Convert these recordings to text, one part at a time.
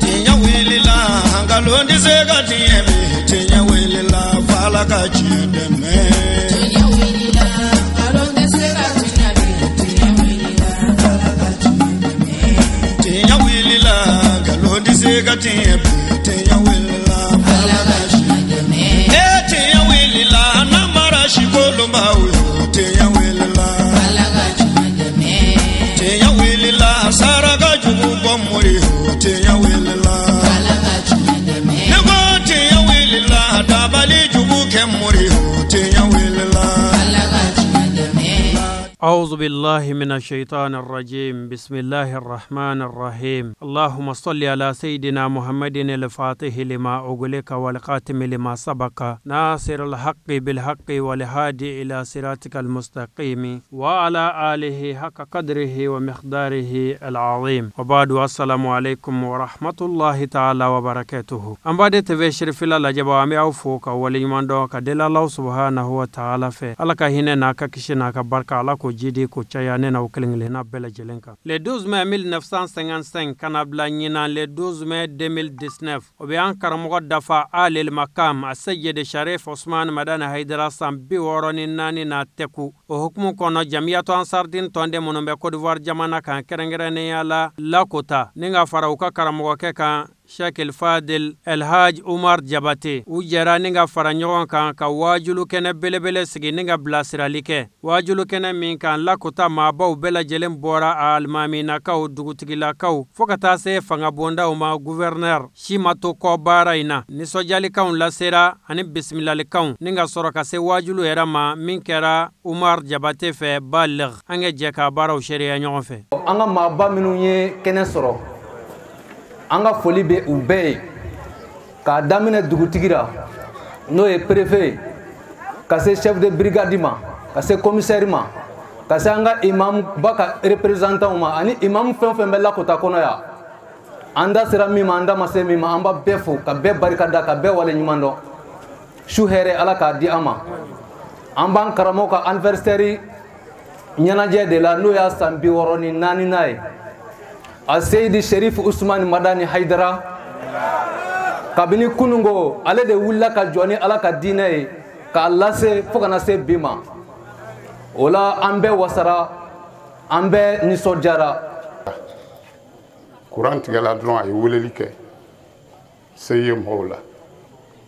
Tiɲɛ wulila nkalon tɛ se ka tiɲɛ bi tiɲɛ wulila f'Ala ka tiɲɛ dɛmɛ. Tiɲɛ wulila nkalon tɛ se ka tiɲɛ bi tiɲɛ wulila f'Ala ka tiɲɛ dɛmɛ. Tiɲɛ wulila nkalon tɛ se ka tiɲɛ bi tiɲɛ wulila f'Ala ka tiɲɛ dɛmɛ. Ee tiɲɛ wulila namara si kolonbaw yo tiɲɛ wulila f'Ala ka tiɲɛ dɛmɛ. Tiɲɛ wulila saraka jugu bɔ mori yo tiɲɛ wulila f'Ala ka tiɲɛ dɛmɛ. Ne ko tiɲɛ wulila dabali jugu kɛ mori yo tiɲɛ wulila f'Ala ka tiɲɛ dɛmɛ. أعوذ بالله من الشيطان الرجيم. بسم الله الرحمن الرحيم. اللهم صل على سيدنا محمد الفاتح لما أغلق والخاتم لما سبق ناصر الحق بالحق والهادي إلى صراطك المستقيم وعلى آله حق قدره ومقداره العظيم. وبعد، السلام عليكم ورحمة الله تعالى وبركاته. An b'a de TV Sherifila lajɛbaw, an bɛ aw fo ka waleɲuman dɔn ka deli Alahu subhanahu wa ta'ala fɛ, Ala ka hinɛ n'a ka kisi n'a ka barika, Ala k'o jidi k'o caya ne n'aw kelen kelenna bɛɛ lajɛlen kan. Le 12 mai 1955 ka na bila ɲinan le 12 mai 2019, o bɛ an karamɔgɔ dafa Alel Makam a Seyid Sharif Osman Madani Haidara san 64 na tɛku. O hukumu kɔnɔ, Jamiyatu Ansardin tɔnden minnu bɛ Côte d'Ivoire jamana kan, kɛrɛnkɛrɛnnenya la Lakota, ni ka fara u ka karamɔgɔkɛ kan Sheikh El Fadel El Haj Umar Jabate, u jɛra ni ka fara ɲɔgɔn kan ka waajulu kɛnɛ belebele sigi ni ka bilasirali kɛ. Waajulu kɛnɛ min kan, Lakota maabaw bɛɛ lajɛlen bɔra, a alimaminakaw, dugutigilakaw, fo ka taa se fangabondaw ma, gouverneur si ma to kɔ baara in na. Nisɔndiyalikanw lasera ani bisimilalikanw, ni ka sɔrɔ ka se waajulu yɛrɛ ma min kɛra Umar Jabate fɛ Balig. An ka jɛ ka baaraw seereya ɲɔgɔn fɛ. An ka maaba minnu ye kɛnɛ sɔrɔ, an ka foli bɛ u bɛɛ ye, k'a daminɛ dugutigi la n'o ye préfet ye, ka se chef de brigade ma, ka se commissaire ma, ka se an ka imam ba ka représentant ma, ani imam fɛn o fɛn bɛ Lakota kɔnɔ yan. An da sera min ma, an da ma se min ma, an b'a bɛɛ fo ka bɛɛ barika da ka bɛɛ wale ɲuman dɔn. Su hɛrɛ, Ala k'a di an ma. An b'an karamɔgɔ ka anniversaire ɲɛnajɛ de la, n'o y'a san 64nan ye, a Seyidi Sherif Usman Madani Haidara. Kabini kunungo, ale de wulila ka jɔ ni Ala ka diinɛ ye k'a lase fo kana se bi ma. O la, an bɛɛ wasara, an bɛɛ nisɔndiyara. Kuran tigɛla dɔrɔn, a ye weleli kɛ seye mɔgɔw la,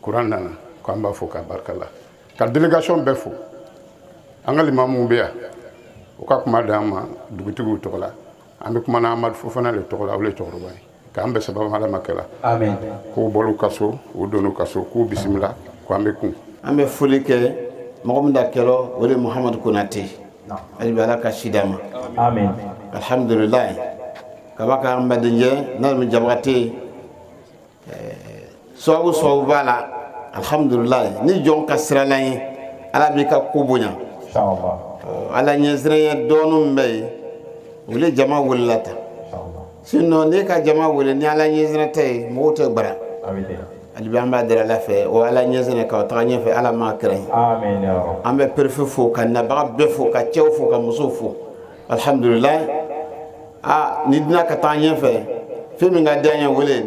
kuran nana, k'an b'a fo k'a barika la, ka délégation bɛɛ fo. An ka limamuw bɛ yan, u ka kuma d'an ma dugutigiw tɔgɔ la. An bɛ kuma n'Amadu Fofana le tɔgɔ la, o le cɛkɔrɔba ye, k'an bɛɛ sababu Ala ma kɛla. Amen. K'u bɔl'u ka so, u donn'u ka so, k'u bisimila, k'an bɛ kun. An bɛ foli kɛ mɔgɔ min da kɛlɔ, o de ye Muhamadu Konate. Hali bi, Ala ka si d'a ma. Amen. Alhamdulilayi, kaba ka an badenjɛ n'a bɛ Jabate sababu sababu b'a la. Alhamdulilayi, ni jɔn ka siralan ye, Ala b'i ka ko bonya. Inshallah. Ala ɲɛsiranya dɔɔnin min bɛ yen, o le jama welela tan. Sinon n'e ka jama wele ni Ala ɲɛsiran tɛ ye, mɔgɔw tɛ gbara. Hali bi, an b'a deli Ala fɛ, o Ala ɲɛsiran k'aw taga ɲɛfɛ, Ala m'a kɛra ye. Amen ya Rabbi. An bɛ préfet fo, ka nabaga bɛɛ fo, ka cɛw fo, ka musow fo. Alhamdulilayi, aa ni dina ka taa ɲɛfɛ, fɛn min ka di an ye, o le ye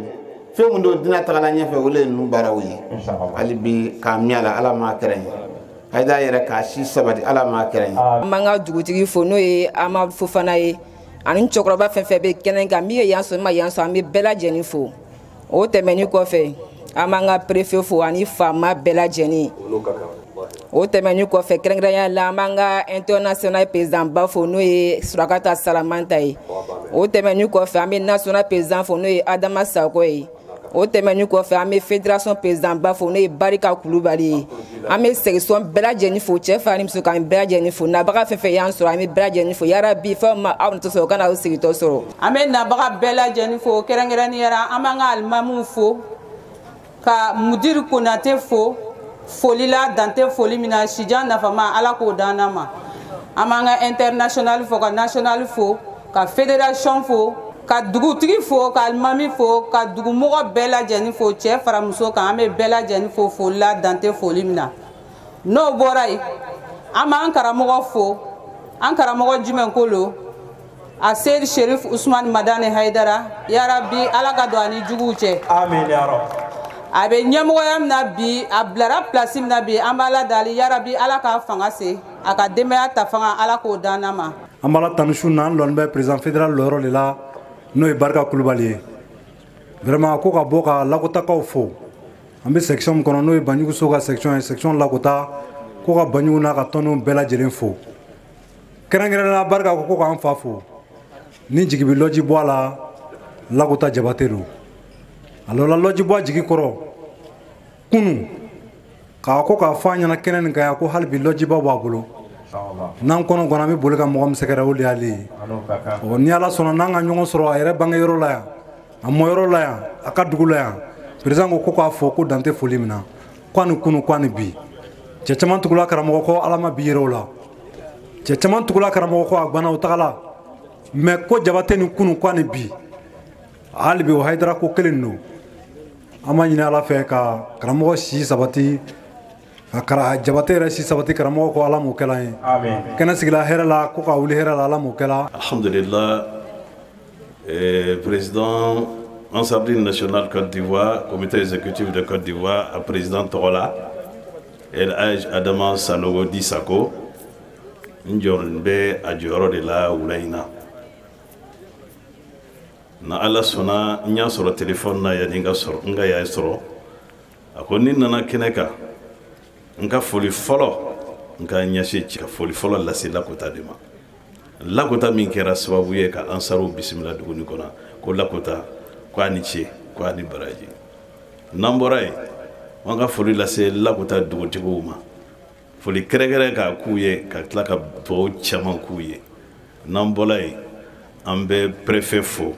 fɛn min don dina tagala ɲɛfɛ, o le ye ninnu baaraw ye. Hali bi, k'a min a la, Ala m'a kɛra ye. Hayidara yɛrɛ k'a si sabati, Ala m'a kɛra ye. An b'an ka dugutigi fo, n'o ye Amadu Fofana ye, ani cɛkɔrɔba fɛn fɛn bɛ kɛnɛ kan, min ye yan sɔrɔ, min ma yan sɔrɔ, an bɛ bɛɛ lajɛlen fo. O tɛmɛnen kɔfɛ, an b'an ka préfet fo ani faama bɛɛ lajɛlen. O tɛmɛnen kɔfɛ, kɛrɛnkɛrɛnnenya la, an b'an ka international président ba fo, n'o ye Surakata Salamanta ye. O tɛmɛnen kɔfɛ, an bɛ national président fo, n'o ye Adama Sakɔ ye. O tɛmɛnen kɔfɛ, an bɛ fédération président ba fo, n'o ye Barika Kulubali ye. An bɛ section bɛɛ lajɛlen fo, cɛ fara ni muso kan, bɛɛ lajɛlen fo. Nabaga fɛn fɛn y'an sɔrɔ, an bɛ bɛɛ lajɛlen fo. Yarabi, fɛn ma aw tɛ sɔrɔ, o kana aw sigitɔ sɔrɔ. An bɛ nabaga bɛɛ lajɛlen fo, kɛrɛnkɛrɛnnenya la an b'an ka alimamuw fo, ka mudiri Konate fo, foli la dan tɛ foli min na. Sijan nafama, Ala k'o d'an ma. An b'an ka international fo, ka national fo, ka fédération fo, ka dugutigi fo, ka alimami fo, ka dugumɔgɔ bɛɛ lajɛlen fo, cɛ fara muso kan, an bɛ bɛɛ lajɛlen fo, foli la dan tɛ foli min na. N'o bɔra yen, an b'an karamɔgɔ fo. An karamɔgɔ jumɛn ko lo? A Seyid Sherif Usman Madani Haidara, ya Rabbi Ala ka don a ni juguw cɛ. Amin ya Rabbi. A bɛ ɲɛmɔgɔya min na bi, a bilara place min na bi, an b'Ala dali, ya Rabbi Ala k'a fanga se, a ka denbaya ta fanga Ala k'o d'an ma. An b'Ala tanu su na, an lɔnni bɛ président fédéral lɔyɔrɔ de la, n'o ye Barika Kulubali ye. Vraiment ko ka bɔ ka Lakotakaw fo. An bɛ section min kɔnɔ, n'o ye Banjugu so ka section ye, section Lakota, ko ka Banjugu n'a ka tɔndenw bɛɛ lajɛlen fo. Kɛrɛnkɛrɛnnenya Barika ko k'an fa fo. Ni jigi bɛ lɔji bɔ a la, Lakota Jabate don. A lɔla lɔji bɔ a jigi kɔrɔ kunun k'a ko k'a fɔ a ɲɛna kɛnɛ nin kan yan ko hali bi lɔjiba b'a bolo. N'an kɔnɔ kɔnɔ an bɛ boli ka mɔgɔ min sɛgɛrɛ, o de y'ale ye. Ɔ ni Ala sɔnna, n'an ka ɲɔgɔn sɔrɔ a yɛrɛ bangeyɔrɔ la yan, a mɔyɔrɔ la yan, a ka dugu la yan, président ko k'a fɔ ko dan tɛ foli min na, k'a ni kunun k'a ni bi. Cɛ caman tugula karamɔgɔ kɔ, Ala ma bi yɛrɛ o la. Cɛ caman tugula karamɔgɔ kɔ, a gbanna o tagala. Mais ko Jabate ni kunun k'a ni bi, hali bi o Hayidara ko kelen don. An b'a ɲini Ala fɛ ka karamɔgɔ si sabati, ka Jabate yɛrɛ si sabati karamɔgɔ ko Ala m'o kɛla an ye. Kɛnɛ sigila hɛrɛ la, ko ka wuli hɛrɛ la, Ala m'o kɛla. Alhamdulillah, président Ansar Dine national Côte d'Ivoire, comité exécutif de Côte d'Ivoire, a président tɔgɔ la, El Hadj Adama Sanogo Di Sako, n jɔlen bɛ a jɔyɔrɔ de la wula in na. Na Ala sɔnna, n y'a sɔrɔ téléphone na yanni n ka sɔrɔ, n ka y'a sɔrɔ. A ko ni nana kɛnɛ kan, n ka foli fɔlɔ, n ka ɲɛsin ka foli fɔlɔ lase Lakota de ma. Lakota min kɛra sababu ye ka Ansaru bisimila dugu nin kɔnɔ, ko Lakota ko a ni ce, ko a ni baraji. N'an bɔra yen, an ka foli lase Lakota dugutigiw ma. Foli kɛrɛnkɛrɛn k'a k'u ye, ka tila ka dugawu caman k'u ye. N'an bɔra yen, an bɛ préfet fo.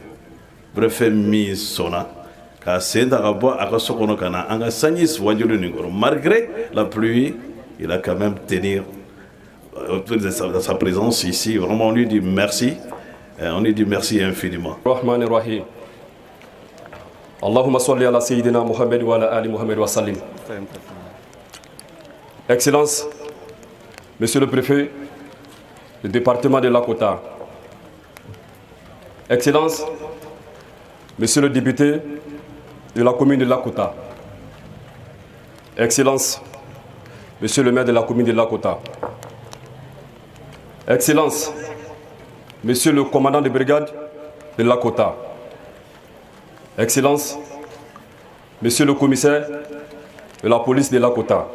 Préfet min sɔnna k'a sen ta ka bɔ a ka so kɔnɔ ka na an ka sanji wajulu nin kɔrɔ. Malgré la pluie, il a quand même tenu sa présence ici. Vraiment, on lui dit merci. On lui dit merci infiniment. Rahman Rahim. Allahumma salli ala Sayyidina Muhammad wa ala ali Muhammad wa sallim. Excellence, Monsieur le Préfet du département de Lakota. Excellence, Monsieur le député de la commune de Lakota. Excellence, Monsieur le maire de la commune de Lakota. Excellence, Monsieur le commandant de brigade de Lakota. Excellence, Monsieur le commissaire de la police de Lakota.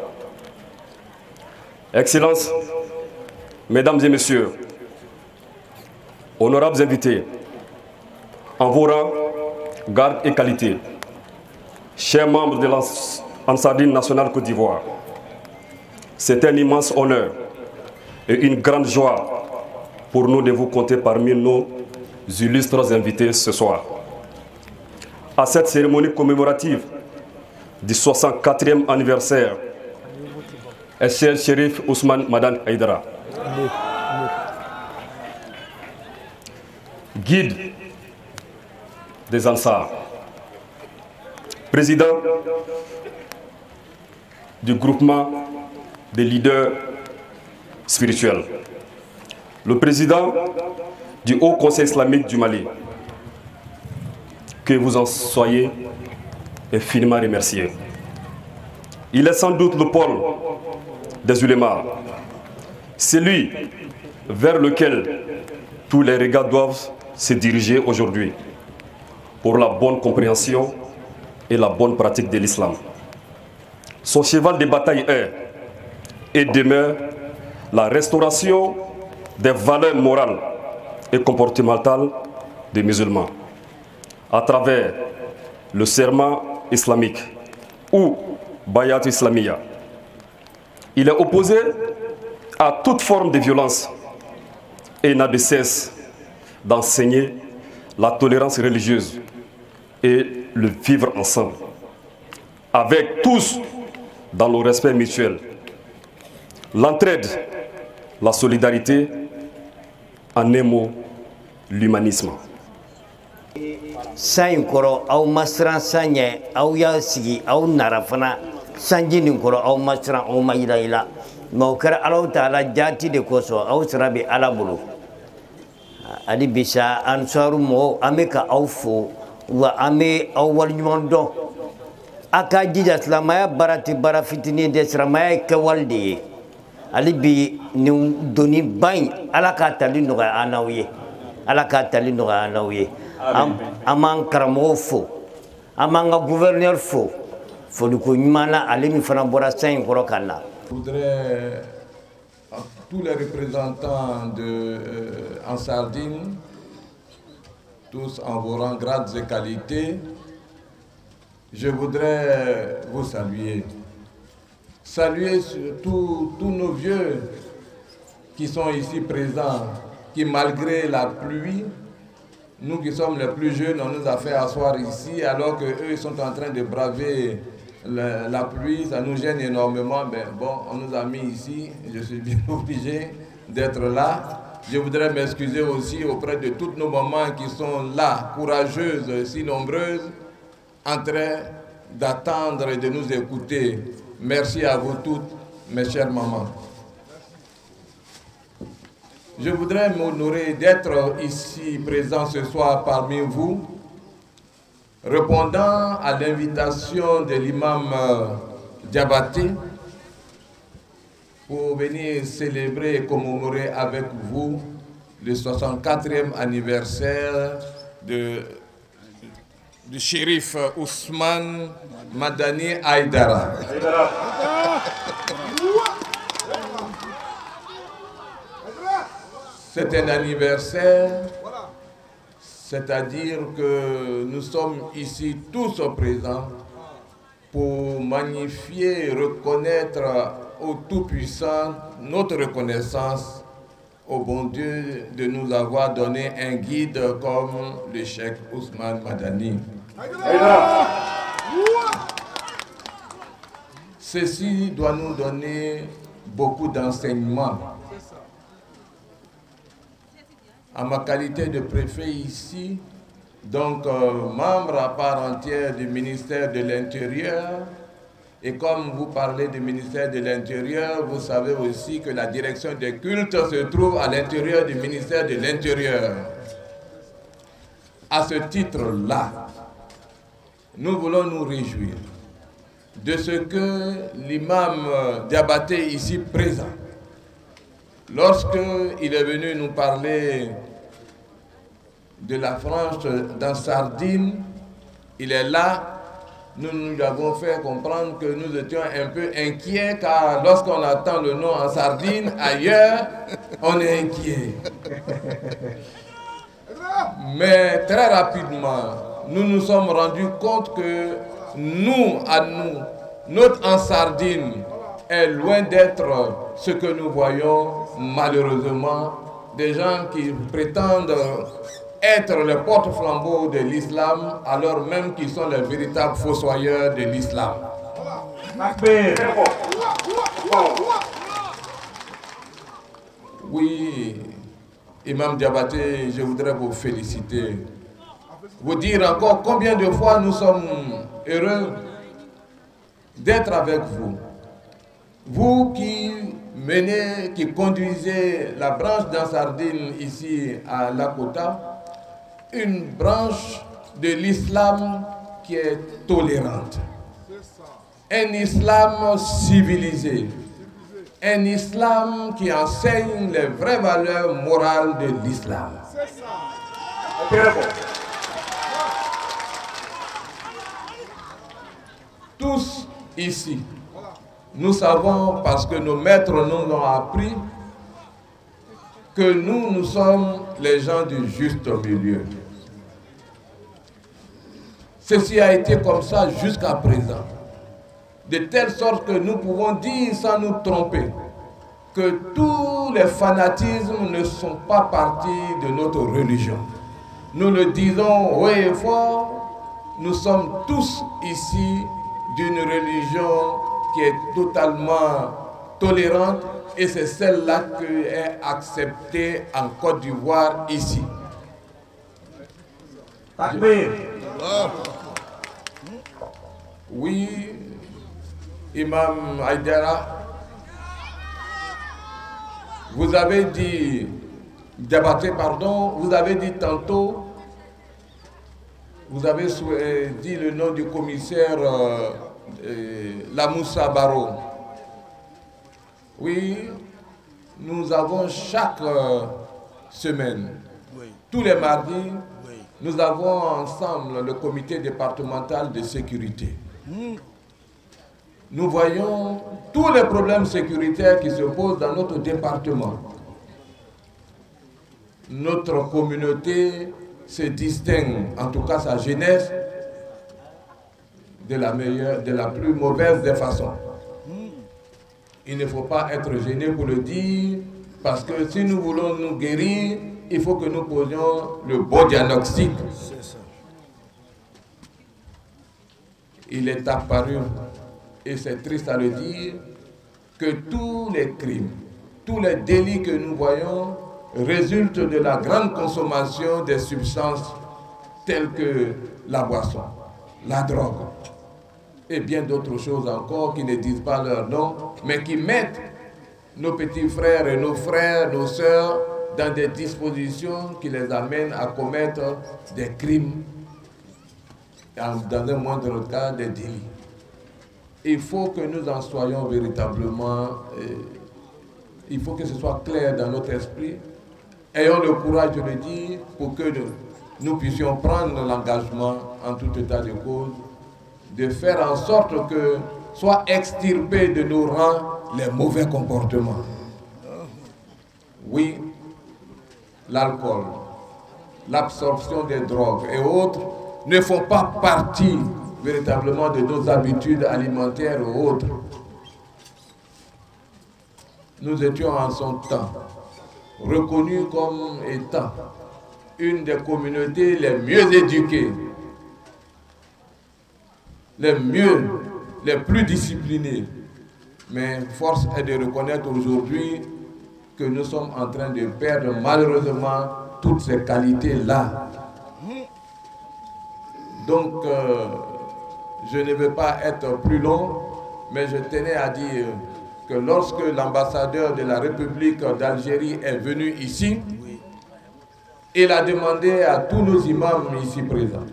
Excellence, Mesdames et Messieurs, honorables invités, en vos rangs, garde et qualité, chers membres de l'Ansar Dine nationale Côte d'Ivoire, c'est un immense honneur et une grande joie pour nous de vous compter parmi nos illustres invités ce soir. À cette cérémonie commémorative du 64e anniversaire, Cheikh Chérif Ousmane Madani Haïdara, guide des Ansars, président du groupement des leaders spirituels, le président du Haut Conseil islamique du Mali, que vous en soyez infiniment remerciés. Il est sans doute le pôle des ulémas, celui vers lequel tous les regards doivent se diriger aujourd'hui pour la bonne compréhension et la bonne pratique de l'islam. Son cheval de bataille est et demeure la restauration des valeurs morales et comportementales des musulmans à travers le serment islamique ou Bayat Islamia. Il est opposé à toute forme de violence et n'a de cesse d'enseigner la tolérance religieuse et le vivre ensemble, avec tous dans le respect mutuel, l'entraide, la solidarité, en un mot, l'humanisme. San in kɔrɔ aw ma siran san ɲɛ, aw y'a sigi, aw nara fana sanji nin kɔrɔ, aw ma siran, aw ma yira mɛ o kɛra Alahu taala jaati de kosɔn. Aw sara bɛ Ala bolo. Hali bi sa Ansaru mɔgɔw, an bɛ ka aw fo, wa an bɛ aw waleɲuman dɔn. A ka jija, silamɛya baara tɛ baara fitinin tɛ, silamɛya ye kɛwale de ye. Hali bi nin doniba in, Ala k'a tali nɔgɔya an n'aw ye, Ala k'a tali nɔgɔya an n'aw ye. An b'an karamɔgɔw fo, an b'an ka gouverneur fo foliko ɲuman na, ale min fana bɔra san in kɔrɔ ka na. Je voudrais à tous les représentants de Ansar Dine, tous en vos rangs, grades et qualités, je voudrais vous saluer. Saluer surtout tous nos vieux qui sont ici présents, qui malgré la pluie, nous qui sommes les plus jeunes, on nous a fait asseoir ici alors qu'eux ils sont en train de braver la pluie, ça nous gêne énormément, mais bon, on nous a mis ici, je suis bien obligé d'être là. Je voudrais m'excuser aussi auprès de toutes nos mamans qui sont là, courageuses, si nombreuses, en train d'attendre et de nous écouter. Merci à vous toutes, mes chères mamans. Je voudrais m'honorer d'être ici présent ce soir parmi vous, répondant à l'invitation de l'imam Diabaté pour venir célébrer et commémorer avec vous le 64e anniversaire du shérif Ousmane Madani Haïdara. C'est un anniversaire, c'est-à-dire que nous sommes ici tous présents pour magnifier et reconnaître au Tout-Puissant notre reconnaissance au bon Dieu de nous avoir donné un guide comme le cheikh Ousmane Madani. Ceci doit nous donner beaucoup d'enseignements. En ma qualité de préfet ici, donc membre à part entière du ministère de l'Intérieur, et comme vous parlez du ministère de l'Intérieur, vous savez aussi que la direction des cultes se trouve à l'intérieur du ministère de l'Intérieur. À ce titre-là, nous voulons nous réjouir de ce que l'imam Diabaté ici présent, lorsqu'il est venu nous parler de la frange d'Ansar Dine, il est là, nous nous avons fait comprendre que nous étions un peu inquiets, car lorsqu'on attend le nom Ansar Dine ailleurs, on est inquiet. Mais très rapidement, nous nous sommes rendus compte que nous, à nous, notre Ansar Dine est loin d'être ce que nous voyons malheureusement, des gens qui prétendent être les porte-flambeaux de l'islam alors même qu'ils sont les véritables fossoyeurs de l'islam. Oui, Imam Diabaté, je voudrais vous féliciter. Vous dire encore combien de fois nous sommes heureux d'être avec vous. Vous qui menez, qui conduisez la branche d'Ansar Dine ici à Lakota, une branche de l'islam qui est tolérante, un islam civilisé, un islam qui enseigne les vraies valeurs morales de l'islam. Tous ici, nous savons, parce que nos maîtres nous ont appris, que nous, nous sommes les gens du juste milieu. Ceci a été comme ça jusqu'à présent. De telle sorte que nous pouvons dire sans nous tromper que tous les fanatismes ne sont pas partis de notre religion. Nous le disons haut et fort, nous sommes tous ici d'une religion qui est totalement tolérante et c'est celle-là qui est acceptée en Côte d'Ivoire ici. Oui, Imam Haïdara, vous avez dit Diabaté, pardon, vous avez dit tantôt, vous avez dit le nom du commissaire Lamoussa Baro. Oui, nous avons chaque semaine, tous les mardis, nous avons ensemble le comité départemental de sécurité. Nous voyons tous les problèmes sécuritaires qui se posent dans notre département. Notre communauté se distingue, en tout cas sa jeunesse, de la meilleure, de la plus mauvaise des façons. Il ne faut pas être gêné pour le dire, parce que si nous voulons nous guérir, il faut que nous posions le bon diagnostic. Il est apparu, et c'est triste à le dire, que tous les crimes, tous les délits que nous voyons résultent de la grande consommation des substances telles que la boisson, la drogue et bien d'autres choses encore qui ne disent pas leur nom, mais qui mettent nos petits frères et nos frères, nos sœurs dans des dispositions qui les amènent à commettre des crimes, dans un moindre cas des délits. Il faut que nous en soyons véritablement, il faut que ce soit clair dans notre esprit. Ayons le courage de le dire pour que nous puissions prendre l'engagement en tout état de cause de faire en sorte que soient extirpés de nos rangs les mauvais comportements. Oui, l'alcool, l'absorption des drogues et autres ne font pas partie véritablement de nos habitudes alimentaires ou autres. Nous étions en son temps reconnus comme étant une des communautés les mieux éduquées, les mieux, les plus disciplinées. Mais force est de reconnaître aujourd'hui que nous sommes en train de perdre malheureusement toutes ces qualités-là. Donc, je ne veux pas être plus long, mais je tenais à dire que lorsque l'ambassadeur de la République d'Algérie est venu ici, il a demandé à tous nos imams ici présents.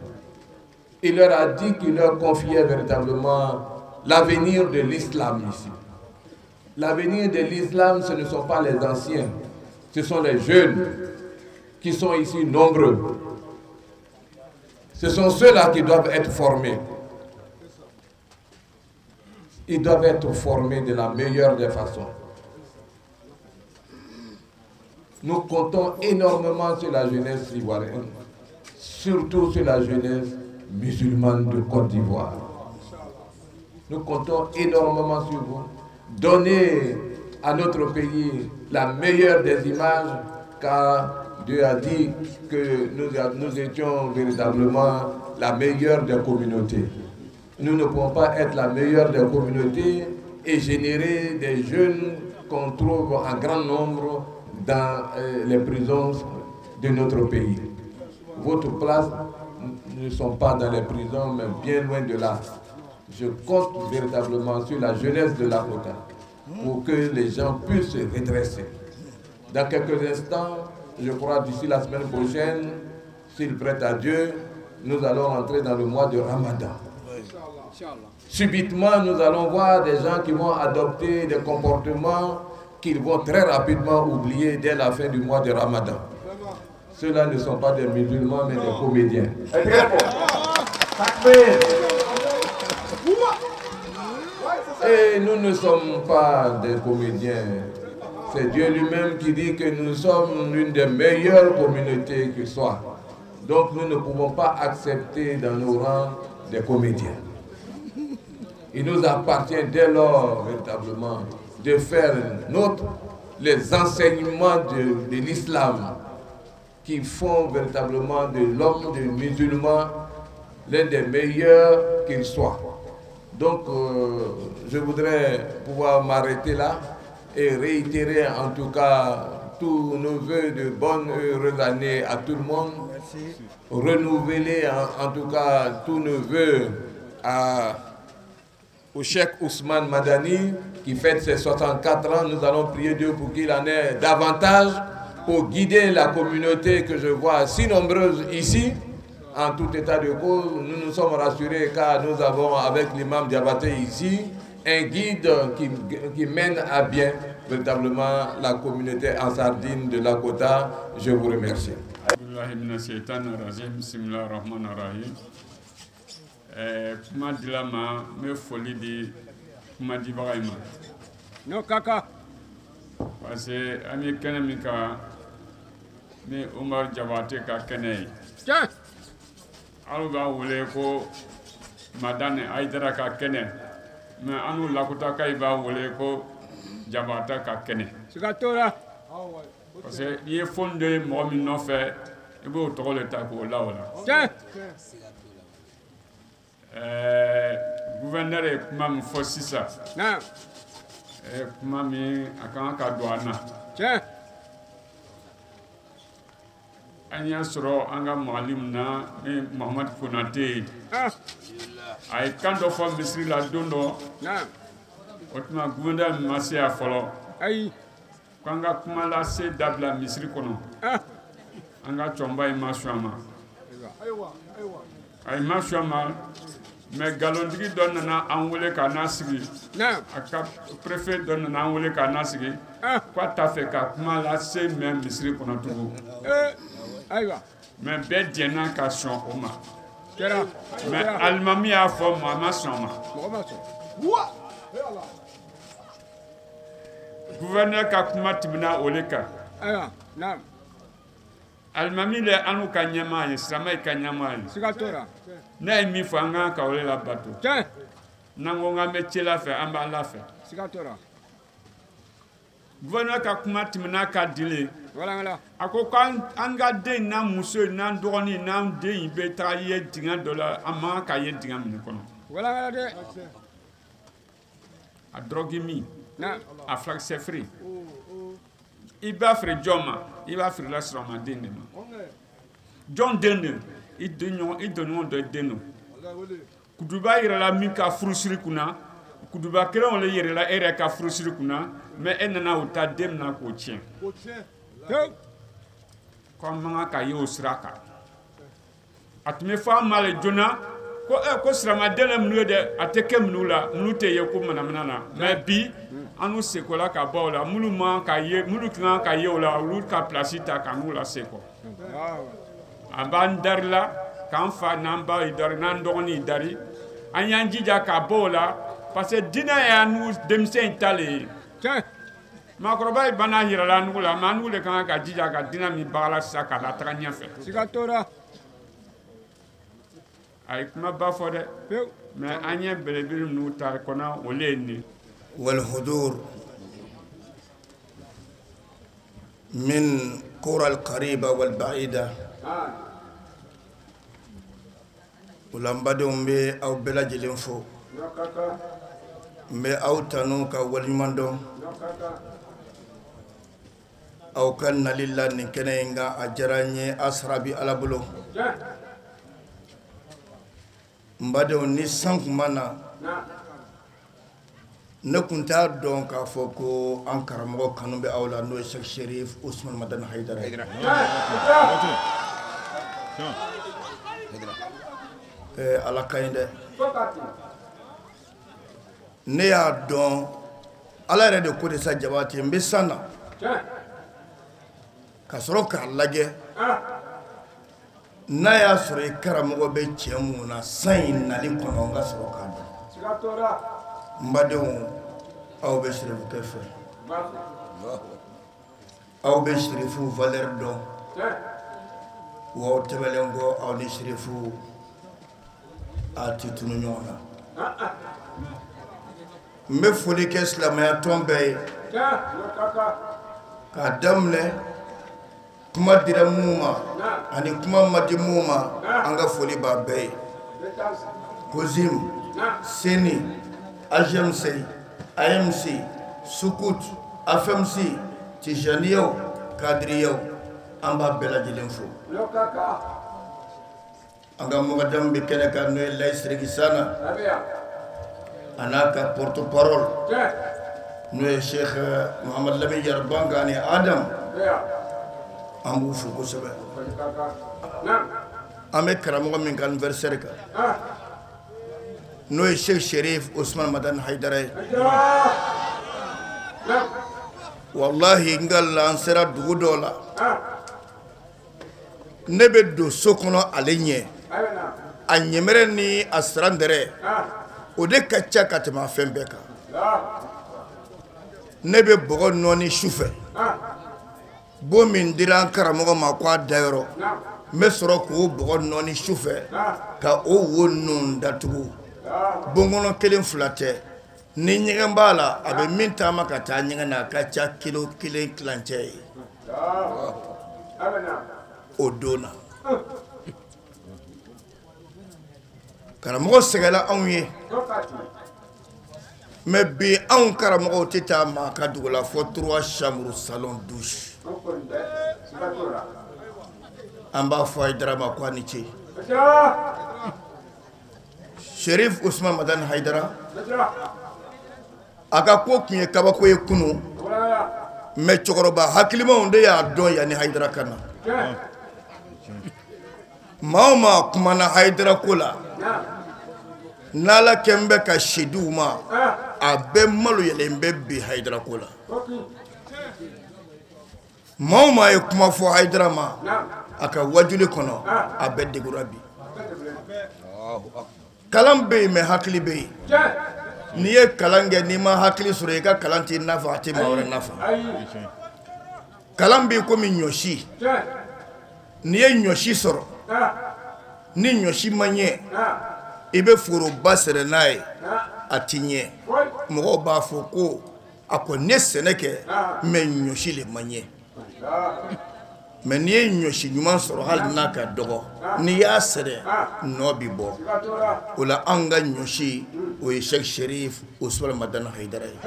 Il leur a dit qu'il leur confiait véritablement l'avenir de l'islam ici. L'avenir de l'islam, ce ne sont pas les anciens, ce sont les jeunes qui sont ici nombreux. Ce sont ceux-là qui doivent être formés. Ils doivent être formés de la meilleure des façons. Nous comptons énormément sur la jeunesse ivoirienne, surtout sur la jeunesse musulmane de Côte d'Ivoire. Nous comptons énormément sur vous. Donnez à notre pays la meilleure des images, car Dieu a dit que nous étions véritablement la meilleure des communautés. Nous ne pouvons pas être la meilleure des communautés et générer des jeunes qu'on trouve en grand nombre dans les prisons de notre pays. Votre place ne sont pas dans les prisons, mais bien loin de là. Je compte véritablement sur la jeunesse de la Lakota pour que les gens puissent se redresser. Dans quelques instants, je crois d'ici la semaine prochaine, s'il prête à Dieu, nous allons rentrer dans le mois de Ramadan. Subitement, nous allons voir des gens qui vont adopter des comportements qu'ils vont très rapidement oublier dès la fin du mois de Ramadan. Ceux-là ne sont pas des musulmans, mais des comédiens. Et nous ne sommes pas des comédiens. C'est Dieu lui-même qui dit que nous sommes l'une des meilleures communautés qui soit. Donc nous ne pouvons pas accepter dans nos rangs des comédiens. Il nous appartient dès lors, véritablement, de faire nôtre les enseignements de l'islam qui font véritablement de l'homme, du musulman, l'un des meilleurs qu'il soit. Donc, je voudrais pouvoir m'arrêter là et réitérer en tout cas tous nos voeux de bonne heureuse année à tout le monde. Merci. Renouveler en tout cas tous nos voeux au Cheikh Ousmane Madani qui fête ses 64 ans. Nous allons prier Dieu pour qu'il en ait davantage. pour guider la communauté que je vois si nombreuse ici. En tout état de cause, nous nous sommes rassurés car nous avons avec l'imam Diabaté ici un guide qui mène à bien véritablement la communauté Ansar Dine de Lakota. Je vous remercie. Kuma dila ma n bɛ foli di kuma dibaga in ma. No kaka. Parce que an bɛ kɛnɛ min kan ni Umaru Jabate ka kɛnɛ ye. Tiɲɛ. Aw b'a wele ko Madani Hayidara ka kɛnɛ, mais an n'u Lakotakaw b'a wele ko Jabate ka kɛnɛ. Siga t'o la. Parce que n'i ye fɛn dɔ ye mɔgɔ min nɔfɛ, i b'o tɔgɔ de ta k'o la o la. Tiɲɛ. Gouverneur ye kuma min fɔ sisan. Kuma min a kan ka don an na. Tiɲɛ. An y'a sɔrɔ an ka malimu na ni Mahamadu Konate ye. A ye kan dɔ fɔ misiri la don dɔ. O tuma gouverneur ma se yan fɔlɔ. Ayi. K'an ka kuma lase dabila misiri kɔnɔ. An ka cɛkɔrɔba in ma sɔn a ma. A ye ma sɔn a ma. Mais nkalonntigi dɔ nana an wele k'a n'a sigi. A ka préfet dɔ nana an wele k'a n'a sigi. K'a t'a fɛ ka kuma lase mɛn misiri kɔnɔ tugun. Ayiwa. Mais bɛɛ jɛnna ka sɔn o ma. Kɛra. Mais alimami y'a fɔ maa ma sɔn a ma. Mɔgɔ ma sɔn. Gouverneur ka kuma tɛmɛna o de kan. Ayiwa, naam. Alimami le an n'u ka ɲɛmaa ye, silamɛw ka ɲɛmaa ye. Siga t'o la. N'a ye min fɔ an kan ka o de labato. Tiɲɛ. N'an ko k'an bɛ cela fɛ, an b'Ala fɛ. Siga t'o la. Gouverneur ka kuma tɛmɛna ka dile. Wala. A ko k'an ka den n'an muso in n'an dɔgɔnin n'an den in bɛ taga ye dingɛ dɔ la, an man kan ka ye dingɛ min kɔnɔ. Wala dɛ. A drogue min, a furakisɛ feere. I b'a feere jɔn ma? I b'a feere la sɔrɔmaden de ma. Jɔn den de? I donɲɔgɔn dɔ den don. Kuduba yɛrɛla min ka furusiri kunna, kuduba kelen o de yɛrɛla e yɛrɛ ka furusiri kunna, mais e nana o ta den min na k'o tiɲɛ. Ko an man kan ka ye o sira kan. A tun bɛ fɔ an ma le joona ko ko silamɛden le minnu ye dɛ, a tɛ kɛ minnu la, minnu tɛ ye ko manamana na. Mais bi an n'u sekola ka bɔ o la, minnu man ka ye, minnu kan ka ye o la, olu ka place ta ka n'u lase kɔ. An b'an dari la, k'an fa n'an ba yi dari, n'an dɔgɔnin yi dari, an y'an jija ka bɔ o la, parce que diinɛ y'an n'u denmisɛn in ta le ye. Maakɔrɔba ye bana yirala an nugu la, mais an nugu de kan ka jija ka diinɛ min bagala sisan k'a lataga ɲɛfɛ. Siga t'o la. A ye kumaba fɔ dɛ, mais an ye belebele ninnu ta kɔnɔ o le ye nin ye. والحضور من قرى القريبة والبعيدة ulambadenw bɛ aw bɛɛ lajɛlen fo, n bɛ aw tanu ka waleɲuman dɔn aw ka nali la nin kɛnɛ in kan, a diyara n ye, a sara bi Ala bolo. N badenw, ni san kun ma na, ne kun t'a dɔn k'a fɔ ko an karamɔgɔ kanu bɛ aw la, n'o ye Cheikh Chérif Ousmane Madani Hayidara ye. Ala ka ɲi dɛ. Ne y'a dɔn Ala yɛrɛ de ko de sa Jabate, n bɛ san na ka sɔrɔ k'a lajɛ n'a y'a sɔrɔ i karamɔgɔ bɛ cɛ mun na san in nali kɔnɔ, n ka sɔrɔ k'a dɔn. N badenw, aw bɛ sirifukɛ fɛ, aw bɛ sirifu valeur dɔn, wa aw tɛmɛlen kɔ aw ni sirifu a tɛ tunu ɲɔgɔn na. N bɛ foli kɛ silamɛya tɔn bɛɛ ye k'a daminɛ kuma dira minnu ma ani kuma ma di minnu ma, an ka foli b'a bɛɛ ye. Kozim, Seni, AGMC, AMC, Sukut, AFMC, Tijaniyaw, Kadiriyaw, an b'a bɛɛ lajɛlen fo. An ka mɔgɔdamu bɛ kɛnɛ kan n'o ye Layi Siriki Sana a n'a ka porte parole n'o ye Cheikh Mohamed Lamine Yarabanka ani Adam. An b'u fo kosɛbɛ. An bɛ karamɔgɔ min ka anniversaire kan, n'o ye Cheikh Cherif Ousmane Madani Haidara ye. Walahi n ka la an sera dugu dɔw la, ne bɛ don so kɔnɔ ale ɲɛ, a ɲɛmɛrɛ ni a sirandɛrɛ o de ka ca ka tɛmɛ a fɛn bɛɛ kan. Ne bɛ bɔgɔ nɔɔni su fɛ, bon min dira an karamɔgɔ ma k'a dayɔrɔ, n bɛ sɔrɔ k'o bɔgɔ nɔɔni su fɛ ka o wo ninnu datugu. Bonkɔnɔ kelen fila tɛ, ni ɲɛgɛn b'a la a bɛ min taama ka taa ɲɛgɛn na a ka ca kilo kelen tilancɛ ye o don na. Karamɔgɔ sɛgɛnna anw ye, mais bi anw karamɔgɔw tɛ taa maa ka dugu la fɔ 3 chambres salon douche. An b'a fɔ Haidara ma ko a ni ce. Cherif Ousmane Madani Haidara, a ka ko tun ye kabako ye kunun, mais cɛkɔrɔba hakilimaw de y'a dɔn yanni Haidara ka na. Maa o maa kumana Haidara ko la, n'Ala kɛn bɛ ka si di u ma, a bɛɛ maloyalen bɛ bi Haidara ko la. Maa o maa ye kuma fɔ Haidara ma a ka wajuli kɔnɔ, a bɛɛ degura bi. Kalan bɛ yen mais hakili bɛ yen. N'i ye kalan kɛ n'i ma hakili sɔrɔ, i ka kalan t'i nafa, a tɛ maa wɛrɛ nafa. Kalan bɛ komi ɲɔsi. N'i ye ɲɔsi sɔrɔ, ni ɲɔsi ma ɲɛ, i bɛ foroba sɛnɛ n'a ye, a ti ɲɛ. Mɔgɔw b'a fɔ ko a ko ne sɛnɛ kɛ, mais ɲɔsi le ma ɲɛ. Mais n'i ye ɲɔsi ɲuman sɔrɔ, hali n'a ka dɔgɔ, n'i y'a sɛnɛ, nɔ bi bɔ. O la anw ka ɲɔsi, o ye Cheikh Cherif Ousmane Madani Haidara ye.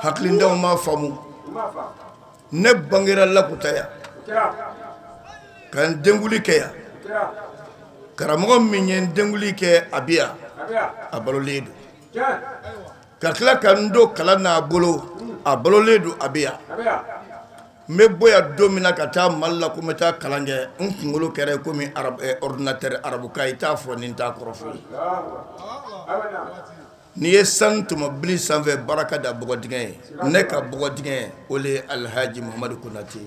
Hakilintanw m'a faamu. Ne bangera Lakuta yan, ka n denkuli kɛ yan. Karamɔgɔ min ye n denkuli kɛ a bi yan, a balolen don. Ka tila ka n don kalan n'a bolo, a balolen don, a bi yan. N bɛ bɔ yan don min na ka taa Mali la ko n bɛ taa kalan kɛ, n kunkolo kɛra komi ordinateur arabukan, i t'a fɔ ni n t'a kɔrɔ fɔ. N'i ye sanu tɔmɔbili sanfɛ baraka da bɔgɔdingɛ ye, ne ka bɔgɔdingɛ o le ye Alhaji Muhamadu Konate.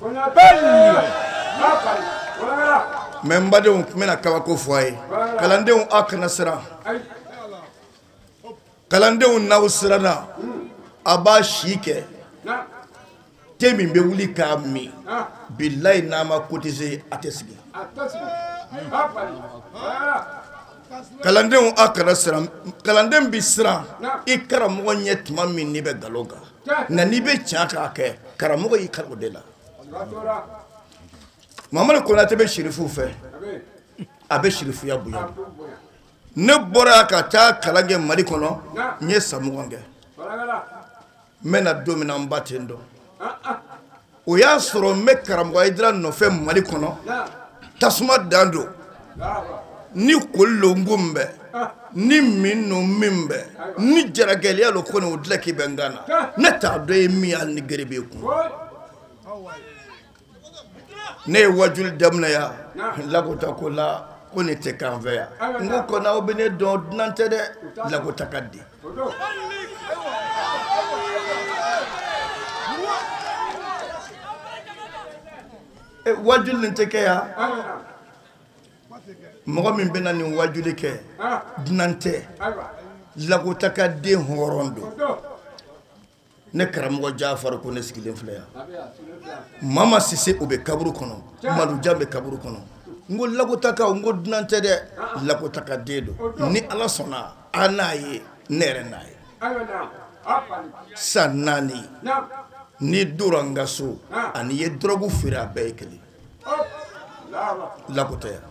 Mais n badenw, n bɛna kabako fɔ a ye. Kalandenw, aw kana siran. Kalandenw, n'aw siranna, a b'a si kɛ. Te min bɛ wuli k'a min, bilayi n'a ma cotiser a tɛ sigi. Kalandenw, aw kana siran. Kalanden bɛ siran i karamɔgɔ ɲɛ tuma min n'i bɛ nkalon kan, nka n'i bɛ tiɲɛ k'a kɛ, karamɔgɔ y'i kalan o de la. Mamadu Konate bɛ Cherifu fɛ, a bɛ Cherifuya bonya. Ne bɔra ka taa kalan kɛ Mali kɔnɔ, n ye san 20 kɛ. N bɛ na don min na, n ba tɛ n dɔn. O y'a sɔrɔ n bɛ karamɔgɔ Haidara nɔfɛ Mali kɔnɔ, tasuma dan don. Ni koli lo n ko n bɛ, ni min no min bɛ, ni jaragɛlɛya lo ko nin o dilan k'i bɛ n kan na. Ne t'a dɔn ye min ye, hali ni gere b'e kun. Ne ye wajuli daminɛ yan, Lakota ko la ko ne tɛ k'an fɛ yan. N ko kɔni aw bɛ ne dɔn, dunan tɛ dɛ, Lakota ka di. Wajuli nin tɛ kɛ yan. Mɔgɔ min bɛna nin wajuli kɛ, dunan tɛ, Lakota ka den hɔrɔn don. Ne karamɔgɔ Jafaru ko ne sigilen filɛ yan. Mama Sise o bɛ kaburu kɔnɔ, Malujan bɛ kaburu kɔnɔ. N ko Lakotakaw, n ko dunan tɛ dɛ, Lakota ka den don. Ni Ala sɔnna, a n'a ye, ne yɛrɛ n'a ye. San 4, n'i donna n ka so, ani i ye dɔrɔgu feere, a bɛɛ ye kelen. Lakota yan.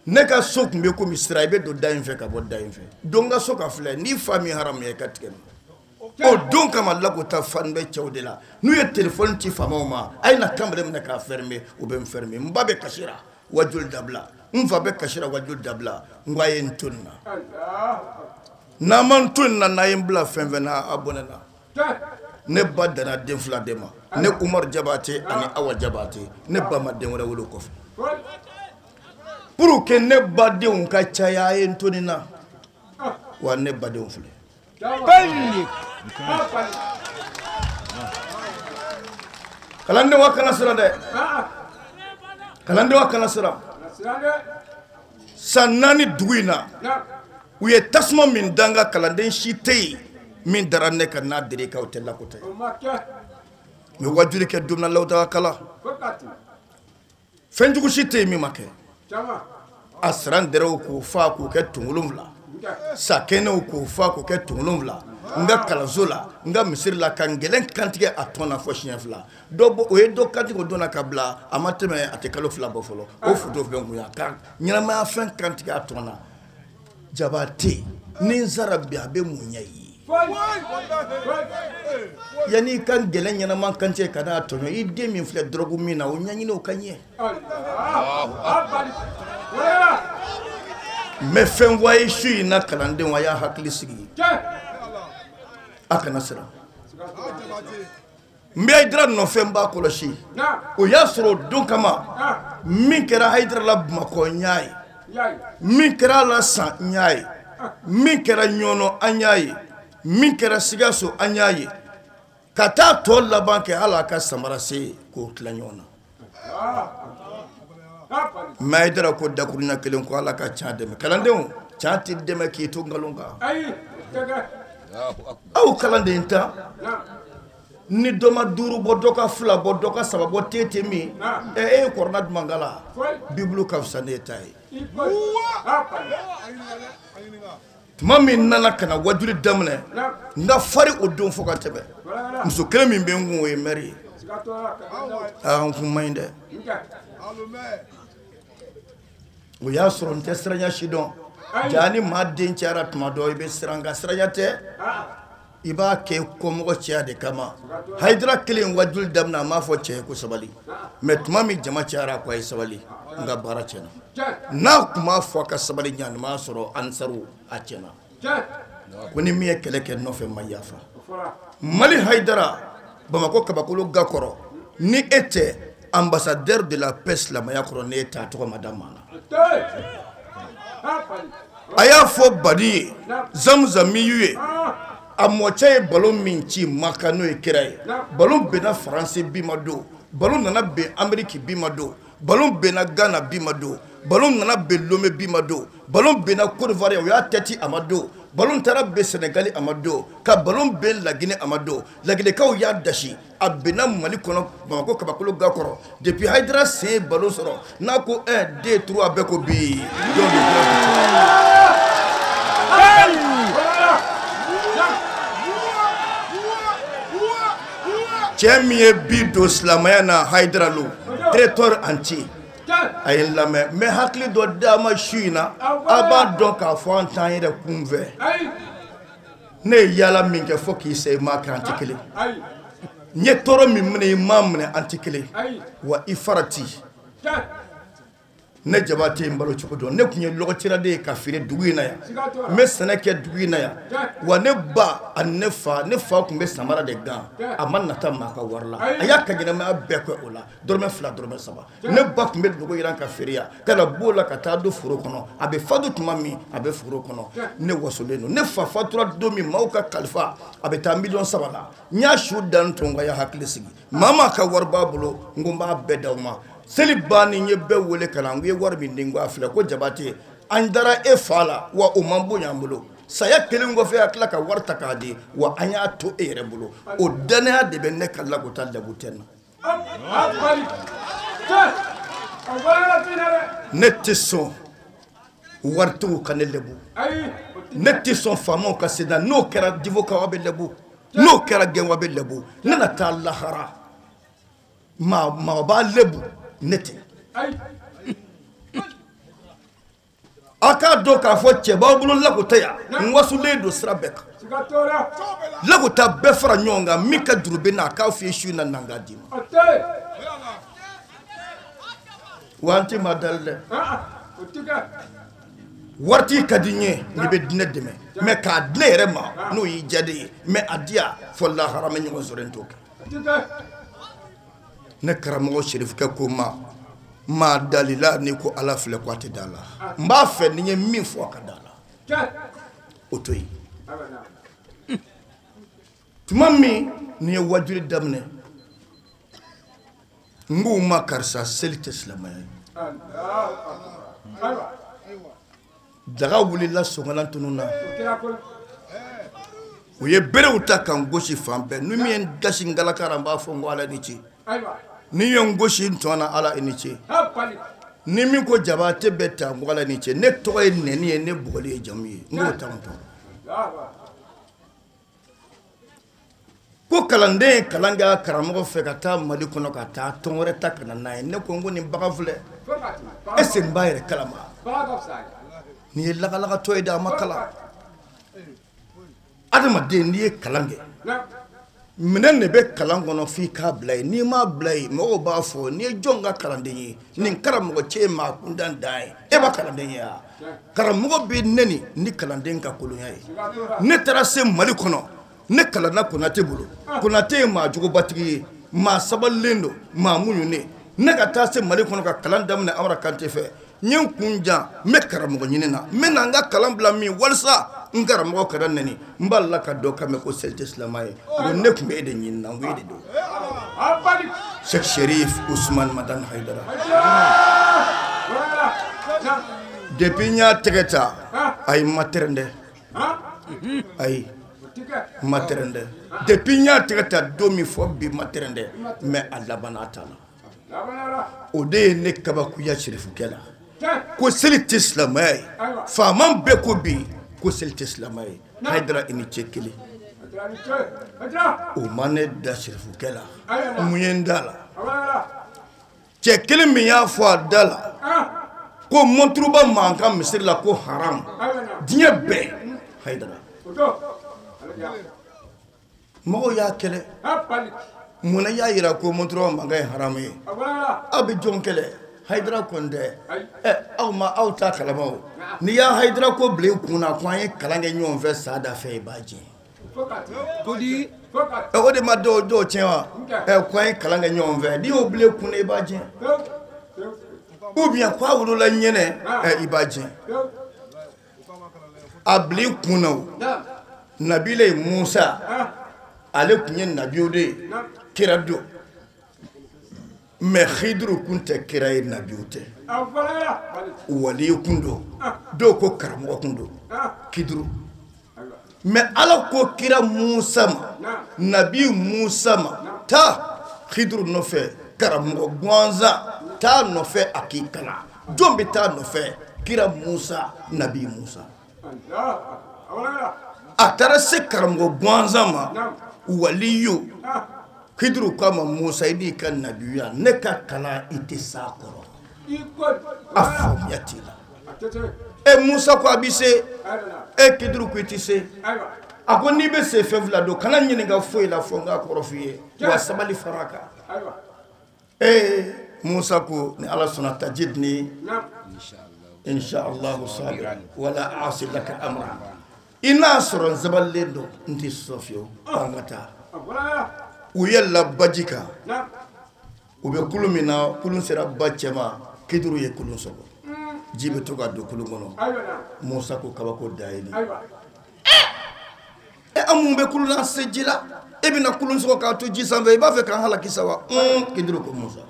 Ne ka so tun bɛ komi sira, i bɛ don da in fɛ ka bɔ da in fɛ. Don n ka so ka filɛ, n'i fa min haramuya i ka tigɛ n na. O don kama Lakota fan bɛ cɛw de la. N'u ye telefɔni ci faamaw ma, a ye na kamalen minɛ k'a fermer, u bɛ n fermer. N ba bɛ kasira, wajuli dabila. N fa bɛ kasira, wajuli dabila. N ko a ye n to nin na. N'a ma n to nin na, n'a ye n bila fɛn fɛn na, a bɔnɛ na. Ne ba danna den 2 de ma, ne Umaru Jabate ani Awa Jabate. Ne ba ma den wɛrɛ wolo kɔfɛ. Pour que ne badenw ka caya, a ye n to nin na. Wa ne badenw filɛ. Kalandenw, a kana siran dɛ. Kalandenw, a kana siran. San 4 dugu in na, u ye tasuma min da n ka kalanden si tɛ yen min dara ne kan n'a dere kan, o tɛ lakota ye. N bɛ wajuli kɛ don min na Lawuda kala. Fɛnjugu si tɛ yen min ma kɛ. A siran dɛrɛw k'o fa k'o kɛ tun 7, sakɛnɛw k'o fa k'o kɛ tun 7. N ka kalanso la, n ka misiri la, ka n gɛlɛn kantigɛ a tɔn na fɔ siɲɛ 2. Dɔ bɔ o ye dɔ kantigɛ o don na ka bila, a ma tɛmɛ, a tɛ kalo 2 bɔ fɔlɔ. O foto bɛ n kun yan, ka ɲɛnamaya fɛn kantigɛ a tɔn na. Jabate, ni n sara bi, a bɛ mun ɲɛ i ye? Yanni i ka n gɛlɛn ɲɛnama kantigɛ ka n'a tɔɲɔ, i den min filɛ dɔrɔgu min na, o ɲɛɲini o ka ɲɛ. N bɛ fɛn fɔ a ye su in na, kalandenw, a y'a hakili sigi, a kana siran. N bɛ Hayidara nɔfɛ, n b'a kɔlɔsi. O y'a sɔrɔ o don kama, min kɛra Hayidara la Bamakɔ, n y'a ye. Min kɛra a la San, n y'a ye. Min kɛra Ɲɔnɔ, an y'a ye. Min kɛra Sikaso, an y'a ye. Ka taa tɔ laban kɛ hali a ka samara se k'o tila ɲɔgɔn na. Mɛ Hayidara ko dakuruɲa kelen ko Ala ka can dɛmɛ. Kalandenw, can tɛ dɛmɛ k'i to nkalon kan. Aw kalanden ta ni dɔ ma 5 bɔ, dɔ ka 2 bɔ, dɔ ka 3 bɔ, te tɛ min. Ɛ, e ye kɔrɔna jumɛn kalan? Bibulu ka fisa ne ta ye. Tuma min nana ka na wajuli daminɛ, n ka fari o don fo ka tɛmɛ. Muso kelen min bɛ n kun, o ye mɛri ye. Aa, n kun man ɲi dɛ. O y'a sɔrɔ n tɛ siranya si dɔn. Ja ni maa den cayara tuma dɔ, i bɛ siran, nka siranya tɛ. I b'a kɛ kɔmɔgɔ caya de kama. Hayidara kelen wajuli daminɛ, a m'a fɔ cɛ ye ko sabali. Mɛ tuma min jama cayara, a ko a ye sabali, n ka baara tiɲɛna. N'a tun b'a fɔ a ka sabali ɲa, nin m'a sɔrɔ ansaru a tiɲɛna. Ko ni min ye kɛlɛ kɛ nɔfɛ, ma yafa. Mali Hayidara, Bamakɔ kabakolo ga kɔrɔ, ni e tɛ ambassadeur de la paix silamɛya kɔrɔ, ni e tɛ, a tɔgɔ ma da maa na. A y'a fɔ Badi ye, Zamzamiyu ye, a mɔcɛ ye ballon min ci Maka, n'o ye kira ye. Ballon benna Faransi bi ma don, ballon nana ben Amérique bi ma don, ballon benna Ghana bi ma don, ballon nana ben Lomé bi ma don, ballon benna Côte d'Ivoire, o y'a tɛti a ma don, ballon taara ben Sénégal a ma don, ka ballon ben Laginɛ a ma don. Laginɛkaw y'a dasi, a benna Mali kɔnɔ Bamakɔ kabakolo ga kɔrɔ. Depuis Hayidara sen ye ballon sɔrɔ, n'a ko 1 2 3, a bɛɛ ko bi. Jɔn de cɛ min ye bi don silamɛya na, Hayidara lo, traiteur entier. A ye n lamɛn, n bɛ hakili dɔ d'a ma su in na. A b'a dɔn k'a fɔ an t'an yɛrɛ kun fɛ. Ne ye yaala min kɛ fo k'i sa, i m'a kɛ, an tɛ kelen. N ye tɔɔrɔ min minɛ, i m'a minɛ, an tɛ kelen. Wa i farati. Ne Jabate n balo cogo dɔn. Ne tun ye lɔgɔciraden ye ka feere dugu in na yan. N bɛ sɛnɛ kɛ dugu in na yan. Wa ne ba ani ne fa, ne fa tun bɛ samara de gan. A ma nata maa ka wari la. A y'a ka ɲɛnamaya bɛɛ kɛ o la. Dɔrɔmɛ 2, dɔrɔmɛ 3. Ne ba tun bɛ dogo yiran ka feere yan. Ka na b'o la ka taa don foro kɔnɔ. A bɛ fatu tuma min, a bɛ foro kɔnɔ. Ne wasolen don. Ne fa fatura don min, maaw ka kalifa, a bɛ taa 3 millions la. N y'a su da n tun ka y'a hakili sigi. Maa maa ka wari b'a bolo, n ko n b'a bɛɛ d'aw ma. Seli banni, n ye bɛɛ wele ka na, n ko i ye wari min di, n ko a filɛ. Ko Jabate, an dara e fa la, wa o man bonya an bolo. Saya kelen kɔfɛ, a tila ka wari ta k'a di, wa an y'a to e yɛrɛ bolo. O danaya de bɛ ne ka Lakota Labutɛ na. Ne tɛ sɔn waritigiw ka ne lebu. Ne tɛ sɔn faamaw ka se n na. N'o kɛra Divokaw, aw bɛ lebu. N'o kɛra Gɛnw, aw bɛ lebu. Ne na taa lahara, maa b'a lebu, ne tɛ. A k'a dɔn k'a fɔ cɛ b'aw bolo Lakota yan, n wasulen don sira bɛɛ kan. Lakota bɛɛ fara ɲɔgɔn kan, min ka juru bɛ n na, a k'a f'i ye su in na, na n k'a d'i ma. Wa an tɛ maa dali dɛ. Waritigi ka di n ye n'i bɛ diinɛ dɛmɛ mais k'a di ne yɛrɛ ma n'o y'i diya de ye mais a di yan fo lahara n bɛ ɲɔgɔn sɔrɔ n t'o kɛ. Ne karamɔgɔ Serifukɛ ko n ma maa dalila n'i ko Ala filɛ ko a tɛ da la n b'a fɛ ni n ye min fɔ a ka da la o to yen. Tuma min ni ye wajuli daminɛ n k'u ma karisa seli tɛ silamɛya ye. Daga wulila Sɔngɔlan tunu na u ye berew ta ka n gosi fan bɛɛ ni min ye n gasi n galaka la n b'a fɔ n ko Ala ni ce ni ye n gosi n tɔn na Ala i ni ce ni min ko Jabate bɛ ta n ko Ala ni ce ne tɔgɔ ye nɛni ye ne bugɔli ye jamu ye n k'o ta n tɔn. Ko kalanden ye kalan kɛ karamɔgɔ fɛ ka taa Mali kɔnɔ ka taa tɔn wɛrɛ ta ka na n'a ye ne ko n ko nin bagan filɛ est ce que n b'a yɛrɛ kalama nin ye lagalagatɔ ye dɛ a ma kalan adamaden n'i ye kalan kɛ minɛn de bɛ kalan kɔnɔ f'i k'a bila yen n'i m'a bila yen mɔgɔw b'a fɔ n'i ye jɔn ka kalanden ye nin karamɔgɔ cɛ ye maa kundan dan ye e b'a kalanden ye wa karamɔgɔ bɛ nɛni ni kalanden ka kolonya ye ne taara se Mali kɔnɔ ne kalanna Konate bolo Konate ye maa jugubatigi ye maa sabalilen don maa muɲunen ne ka taa se Mali kɔnɔ ka kalan daminɛ Amara Kante fɛ n ye n kun jan n bɛ karamɔgɔ ɲini na n bɛ na n ka kalan bila min walasa n karamɔgɔ kana nɛni n b'a la ka dɔ kan mɛn ko seli tɛ silamɛ ye ko ne tun bɛ e de ɲini na n ko e de don Cheikh Cherif Ousmane Madani Haidara depuis n y'a tɛgɛ ta ayi n ma tɛrɛn dɛ ayi n ma tɛrɛn dɛ depuis n y'a tɛgɛ ta don min fɔ bi n ma tɛrɛn dɛ mais a labanna a ta la o de ye ne kabakoya Serifukɛ la ko seli tɛ silamɛya ye faama bɛɛ ko bi ko seli tɛ silamɛya ye Hayidara i ni ce kelen o ma ne da Serifukɛ la mun ye n da la cɛ kelen min y'a fɔ a da la ko mɔnturuba mankan misiri la ko haram diɲɛ bɛɛ Hayidara mɔgɔw y'a kɛlɛ munna y'a yira ko mɔnturuba mankan ye haramu ye aw bɛ jɔn kɛlɛ Hayidara kɔni tɛ ɛ aw ma aw t'a kalama o n'i y'a Hayidara ko bila i kun na ko an ye kalan kɛ ɲɔgɔn fɛ sada fɛ i b'a jɛn ɛ o de ma dɔw tiɲɛ wa ɛ ko an ye kalan kɛ ɲɔgɔn fɛ n'i y'o bila i kun na i b'a jɛn ou bien ko a wolola ɲɛnɛ ɛ i b'a jɛn a bila i kun na o Nabila Musa ale tun ye nabiw de ye kira don mais Hidiru kun tɛ kira ye nabiw tɛ wali kun don dɔw ko karamɔgɔ kun don Kidiru mais Ala ko kira Musa ma nabi Musa ma taa Hidiru nɔfɛ karamɔgɔ gansan taa nɔfɛ a k'i kalan jɔn bɛ taa nɔfɛ kira Musa nabi Musa a taara se karamɔgɔ gansan ma waliyu Kidiru k'a ma Musa i n'i ka nabiya ne ka kalan i tɛ s'a kɔrɔ a faamuya t'i la e Musa ko a bɛ se e Kidiru ko i tɛ se a ko n'i bɛ se fɛn fila don kana ɲininka foyi la fo n k'a kɔrɔ f'i ye wa sabali fara a kan ee Musa ko ni Ala sɔnna tajidni inshallah sabiran wala asi laka amra i n'a sɔrɔ n sabalilen don n tɛ sɔsɔ fiyewu an ka taa u yɛlɛla baji kan u bɛ kulun min na kulun sera ba cɛma Kidiru ye kulun sɔgɔ ji bɛ to ka don kulun kɔnɔ Musa ko kabako da ye nin ɛ an mun bɛ kulun na se ji la e bɛna kulun sɔgɔ k'a to ji sanfɛ i b'a fɛ k'an halaki sa wa Kidiru ko Musa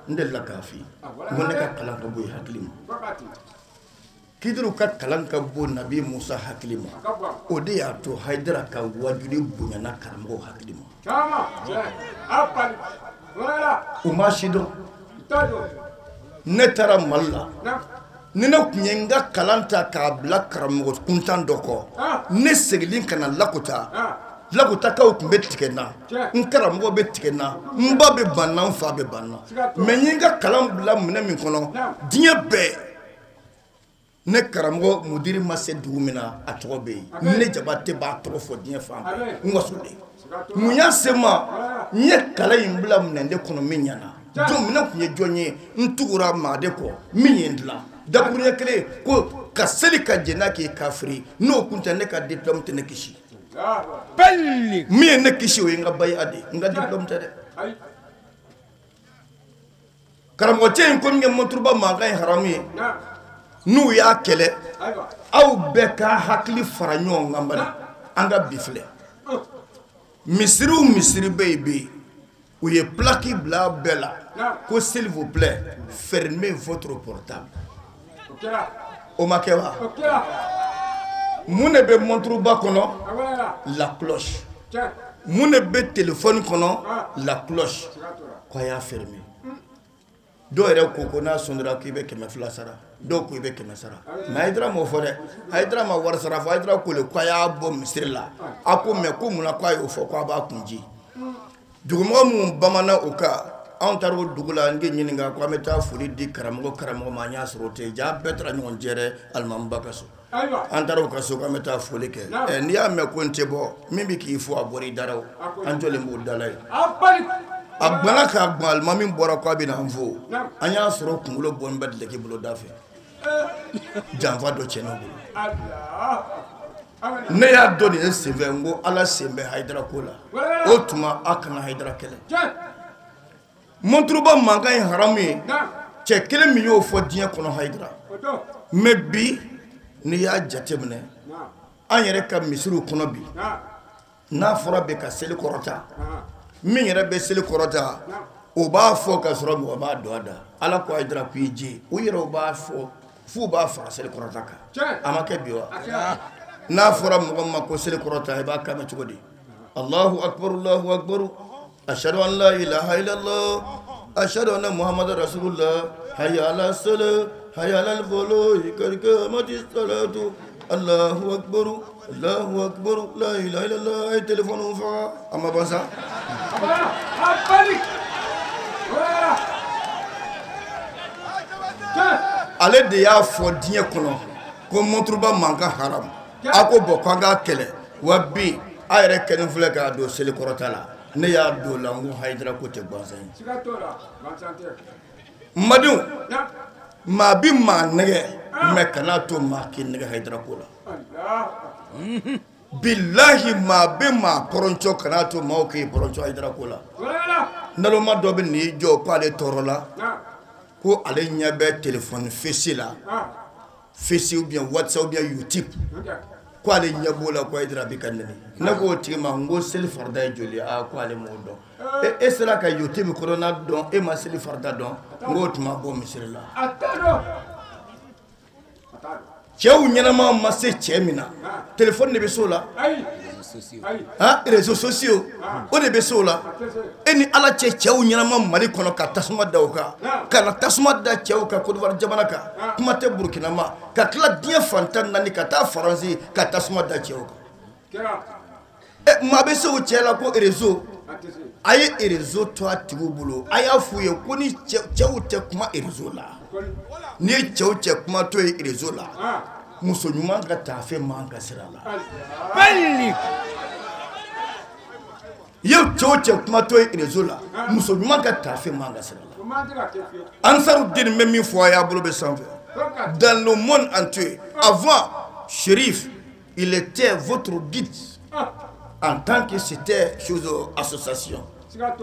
n delila k'a f'i ye n ko ne ka kalan ka bon i hakili ma Kidiru ka kalan ka bon nabi Musa hakili ma o de y'a to Hayidara ka wajuli bonyana karamɔgɔw hakili ma u ma si dɔn ne taara Mali la ni ne tun ye n ka kalan ta k'a bila karamɔgɔ kuntan dɔ kɔ ne seginlen ka na Lakota Lakotakaw tun bɛ tigɛ n na n karamɔgɔ bɛ tigɛ n na n ba bɛ ban n na n fa bɛ ban n na mais n ye n ka kalan bila minɛn min kɔnɔ diɲɛ bɛɛ ne karamɔgɔ mudiri ma se dugu min na a tɔgɔ bɛ yen ne Jabate b'a tɔgɔ fɔ diɲɛ fan bɛɛ n wasolen mun y'a se n ma n ye kalan in bila minɛn de kɔnɔ min ɲɛna jɔn minɛn tun ye jɔn ye n tugura maa de kɔ min ye n dilan dakuruɲɛ kelen ko Ka seli ka jɛn n'a k'i kafiri, n'o kun tɛ ne ka diplôme tɛ ne kisi. Min ye ne kisi o ye n ka bayiya de ye, n ka diplôme tɛ dɛ. Karamɔgɔ cɛ in ko min kɛ monturuba mankan ye haramu ye, n'u y'a kɛlɛ, aw bɛɛ ka hakili fara ɲɔgɔn kan bani, an ka bi filɛ. Misiri o misiri bɛ yen bi, u ye plaque bila bɛɛ la ko s'il vous plaît, fermez votre portable. O ma kɛ wa? Mun de bɛ monturuba kɔnɔ? La cloche. Mun de bɛ téléphone kɔnɔ? La cloche. Ko a y'a fermer. Dɔw yɛrɛ ko n'a sɔndira k'i bɛ 200 sara, dɔw ko i bɛ 100 sara. Mais Hayidara m'o fɔ dɛ, Hayidara ma wari sara fɔ, Hayidara ko le k'a y'a bɔ misiri la. A ko mais ko munna k'a y'o fɔ k'a b'a kun ji. Dugumɔgɔ minnu bamana o kan, anw taara o dugu la, n k'i ɲininka ko an bɛ taa foli di karamɔgɔ ma, an y'a sɔrɔ o tɛ yen. Ja bɛɛ taara ɲɔgɔn jɛ dɛ alimamiba ka so. An taara o ka so k'an bɛ taa foli kɛ. N'i y'a mɛn ko n tɛ bɔ, min bɛ k'i fo a bɔra i da la o, an jɔlen b'o da la yen. A gbana k'a gbɔn, alimami bɔra k'a bɛ na an fo, an y'a sɔrɔ kunkolo bɔlen bɛ dulɔki boloda fɛ, janfa dɔ tiɲɛna o bolo. Ne y'a dɔn nin ye senfɛ, n ko Ala sen bɛ Hayidara ko la, o tuma a kana Hayidara kɛlɛ. Monturuba mankan ye haramu ye, cɛ kelen min y'o fɔ diɲɛ kɔnɔ Hayidara. Mais bi n'i y'a jateminɛ, an yɛrɛ ka misiriw kɔnɔ bi, n'a fɔra bɛ ka seli kɔrɔta, min yɛrɛ bɛ seli kɔrɔta, o b'a fɔ ka sɔrɔ mɔgɔ b'a don a da. Ala ko Hayidara k'i je, u yɛrɛ b'a fɔ f'u b'a fara seli kɔrɔta kan. A ma kɛ bi wa? N'a fɔra mɔgɔ ma ko seli kɔrɔta, i b'a kan cogo di? Allahu akbar, Allahu akbar, ashhadu an la ilaha illallah, ashhadu anna muhammadar rasulullah, hayya ala salat, hayya ala falah, qad qamatis salatu, Allahu akbar, Allahu akbar, la ilaha illallah. Ay téléphone faga, a ma ban sa. Ale de y'a fɔ diɲɛ kɔnɔ ko monturuba mankan haram. A ko bɔn k'an k'a kɛlɛ. Wa bi a yɛrɛ kɛlen filɛ k'a don seli kɔrɔta la, ne y'a don la, n ko Hayidara ko tɛ gansan ye. N badenw, maa bi maa nɛgɛ, mɛ kana to maa k'i nɛgɛ Hayidara ko la. Bilahi maa bɛ maa pɔrɔncɔ, kana to maaw k'i pɔrɔncɔ Hayidara ko la. Naloma dɔ bɛ n'i jɔ k'ale tɔɔrɔ la, ko ale ɲɛ bɛ téléphone fesi la, fesi ou bien WhatsApp ou bien YouTube, ko ale ɲɛ b'o la ko Hayidara bɛ ka nɛni. Ne k'o tigi ma n ko seli farida ye joli ye? Aa ko ale m'o dɔn. E sera ka YouTube kɔnɔna dɔn, e ma seli farida dɔn? N k'o tuma bɔ misiri la. Cɛw ɲɛnama ma se cɛ min na, téléphone de bɛ s'o la, réseaux sociaux o de bɛ s'o la. E ni Ala cɛ, cɛw ɲɛnama Mali kɔnɔ ka tasuma da o kan, ka na tasuma da cɛw kan Côte d'Ivoire jamana kan, kuma tɛ Burukina ma, ka tila diɲɛ fantan naani ka taa Faransi ka tasuma da cɛw kan. Maa bɛ se o cɛ la ko réseau, a ye réseau to a tigiw bolo, a y'a f'u ye ko ni cɛw tɛ kuma réseau la. N'i ye cɛw cɛ kuma to ye réseau la, muso ɲuman ka taafe man ka sira la. I ye cɛw cɛ kuma to ye réseau la, muso ɲuman ka taafe man ka sira la. Ansarudine bɛ min fɔ a y'a bolo bɛ sanfɛ. Dans le monde entier, avant Chérif, il était votre guide en tant que c'était chose association.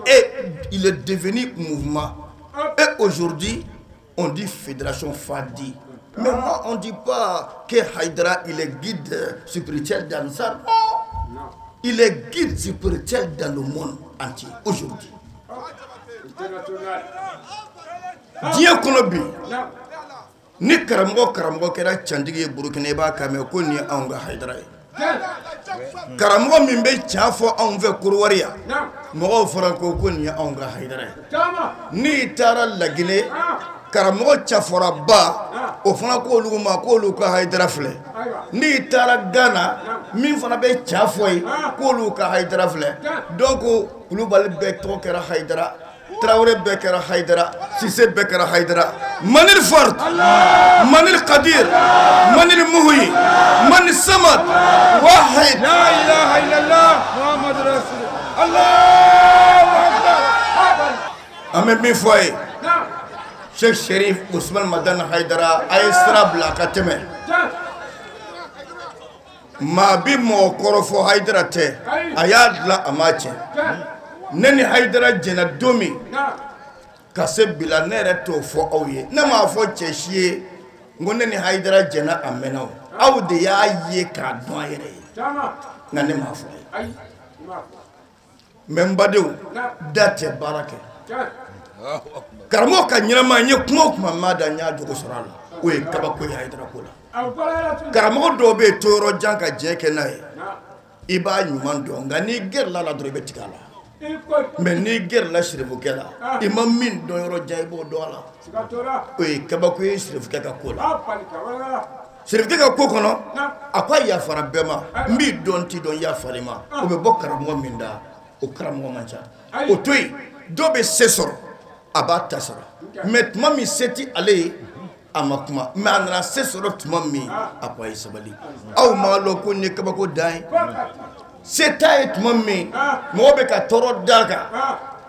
Et il est devenu mouvement. Et aujourd'hui, on dit Fédération Fadi. Mais moi, on ne dit pas que Haïdara, il est guide spirituel d'Ansar. Non. Il est guide spirituel dans le monde entier, aujourd'hui. Diɲɛ kɔnɔ bi, ni karamɔgɔ karamɔgɔ kɛra cantigi ye Burukina, i b'a kan mɛn ko nin ye anw ka Haïdara ye. Karamɔgɔ min bɛ can fɔ anw fɛ Korowari yan, mɔgɔw fɔra ko nin ye anw ka Haïdara ye. N'i taara Laginɛ, karamɔgɔ cafɔraba o fana k'olu ma k'olu ka Haïdara filɛ. N'i taara Gana, min fana bɛ ca fɔ ye k'olu ka Haïdara filɛ. Donc Kulubali bɛɛ tɔgɔ kɛra Haïdara, Traoré bɛɛ kɛra Haïdara, Cissé bɛɛ kɛra Haïdara. Manil Fard, Manil Qadir, Manil Muhyi, Manil Samad, Wahid. La ilaha illallah, Muhammad Rasul. Allahu Akbar. An bɛ min fɔ a ye, Cheikh Chérif Ousmane Madani Haïdara, a ye sira bila a ka tɛmɛ. Maa bi mɔgɔ kɔrɔfɔ Hayidara tɛ, a y'a dilan a m'a tiɲɛ. Ne ni Hayidara jɛnna don min ka se bi la, ne yɛrɛ t'o fɔ aw ye. Ne m'a fɔ cɛ si ye n ko ne ni Hayidara jɛnna a mɛnna o. Aw de y'a ye k'a dɔn a yɛrɛ ye, nka ne m'a fɔ a ye. Mɛ n badenw, da tɛ baara kɛ. Karamɔgɔ ka ɲɛnama, n ye kuma o kuma maa da, n y'a jogo sɔrɔ a la. O ye kabako ye Hayidara ko la. Karamɔgɔ dɔw bɛ yen to yɔrɔ jan ka jɛ kɛ n'a ye, i b'a ɲuman dɔn, nka n'i gɛrɛla la dɔrɔn i bɛ tigɛ a la. Mɛ n'i gɛrɛla sirifukɛ la, i ma min dɔn yɔrɔ jan, i b'o dɔn a la. O ye kabako ye sirifukɛ ka ko la. Sirifukɛ ka ko kɔnɔ, a ko a yafara bɛɛ ma, n b'i dɔn t'i dɔn, yafara i ma. O bɛ bɔ karamɔgɔ min da, o karamɔgɔ man ca. O to yen, dɔw bɛ se sɔrɔ, a b'a ta sɔrɔ. Mɛ tuma min se tɛ ale ye, a ma kuma. Mɛ a nana se sɔrɔ tuma min, a ko a ye sabali. Aw m'a lɔn ko nin ye kabako dan ye. Se t'a ye tuma min, mɔgɔ bɛ ka tɔɔrɔ d'a kan,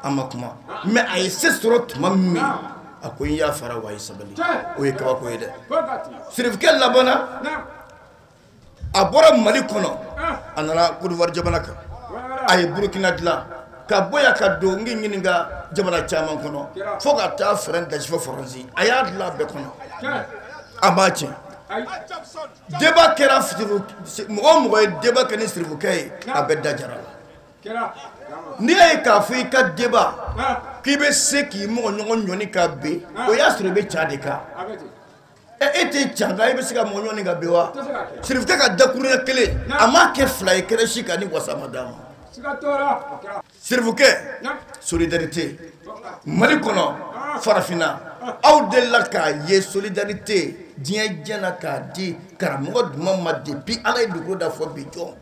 a ma kuma. Mɛ a ye se sɔrɔ tuma min, a ko n yafara wa a ye sabali. O ye kabako ye dɛ. Sirifukɛ labanna, a bɔra Mali kɔnɔ, a nana Côte d'Ivoire jamana kan, a ye Burukina dilan, ka bɔ yan ka don n k'i ɲininka jamana caman kɔnɔ, fo ka taa fɛrɛn gasi fo Faransi. A y'a dilan a bɛɛ kɔnɔ, a m'a tiɲɛ. Débat kɛra, mɔgɔ o mɔgɔ ye débat kɛ ni sirifukɛ ye, a bɛɛ da jara la. N'i y'a ye k'a fɔ i ka débat k'i bɛ se k'i mɔgɔ ɲɔgɔn ɲɔni ka bin, o y'a sɔrɔ i bɛ ca de kan. E tɛ ca kan, i bɛ se ka mɔgɔ ɲɔni ka bin wa? Sirifukɛ ka dakuruɲɛ kelen, a m'a kɛ fila ye kɛnɛ si kan ni wasa ma d'a ma. Sirifukɛ, solidarité Mali kɔnɔ, farafinna, aw delila k'a ye solidarité diɲɛ jɛna k'a di karamɔgɔ jumɛn ma depuis Ala ye dugukolo da fɔ bi jɔn?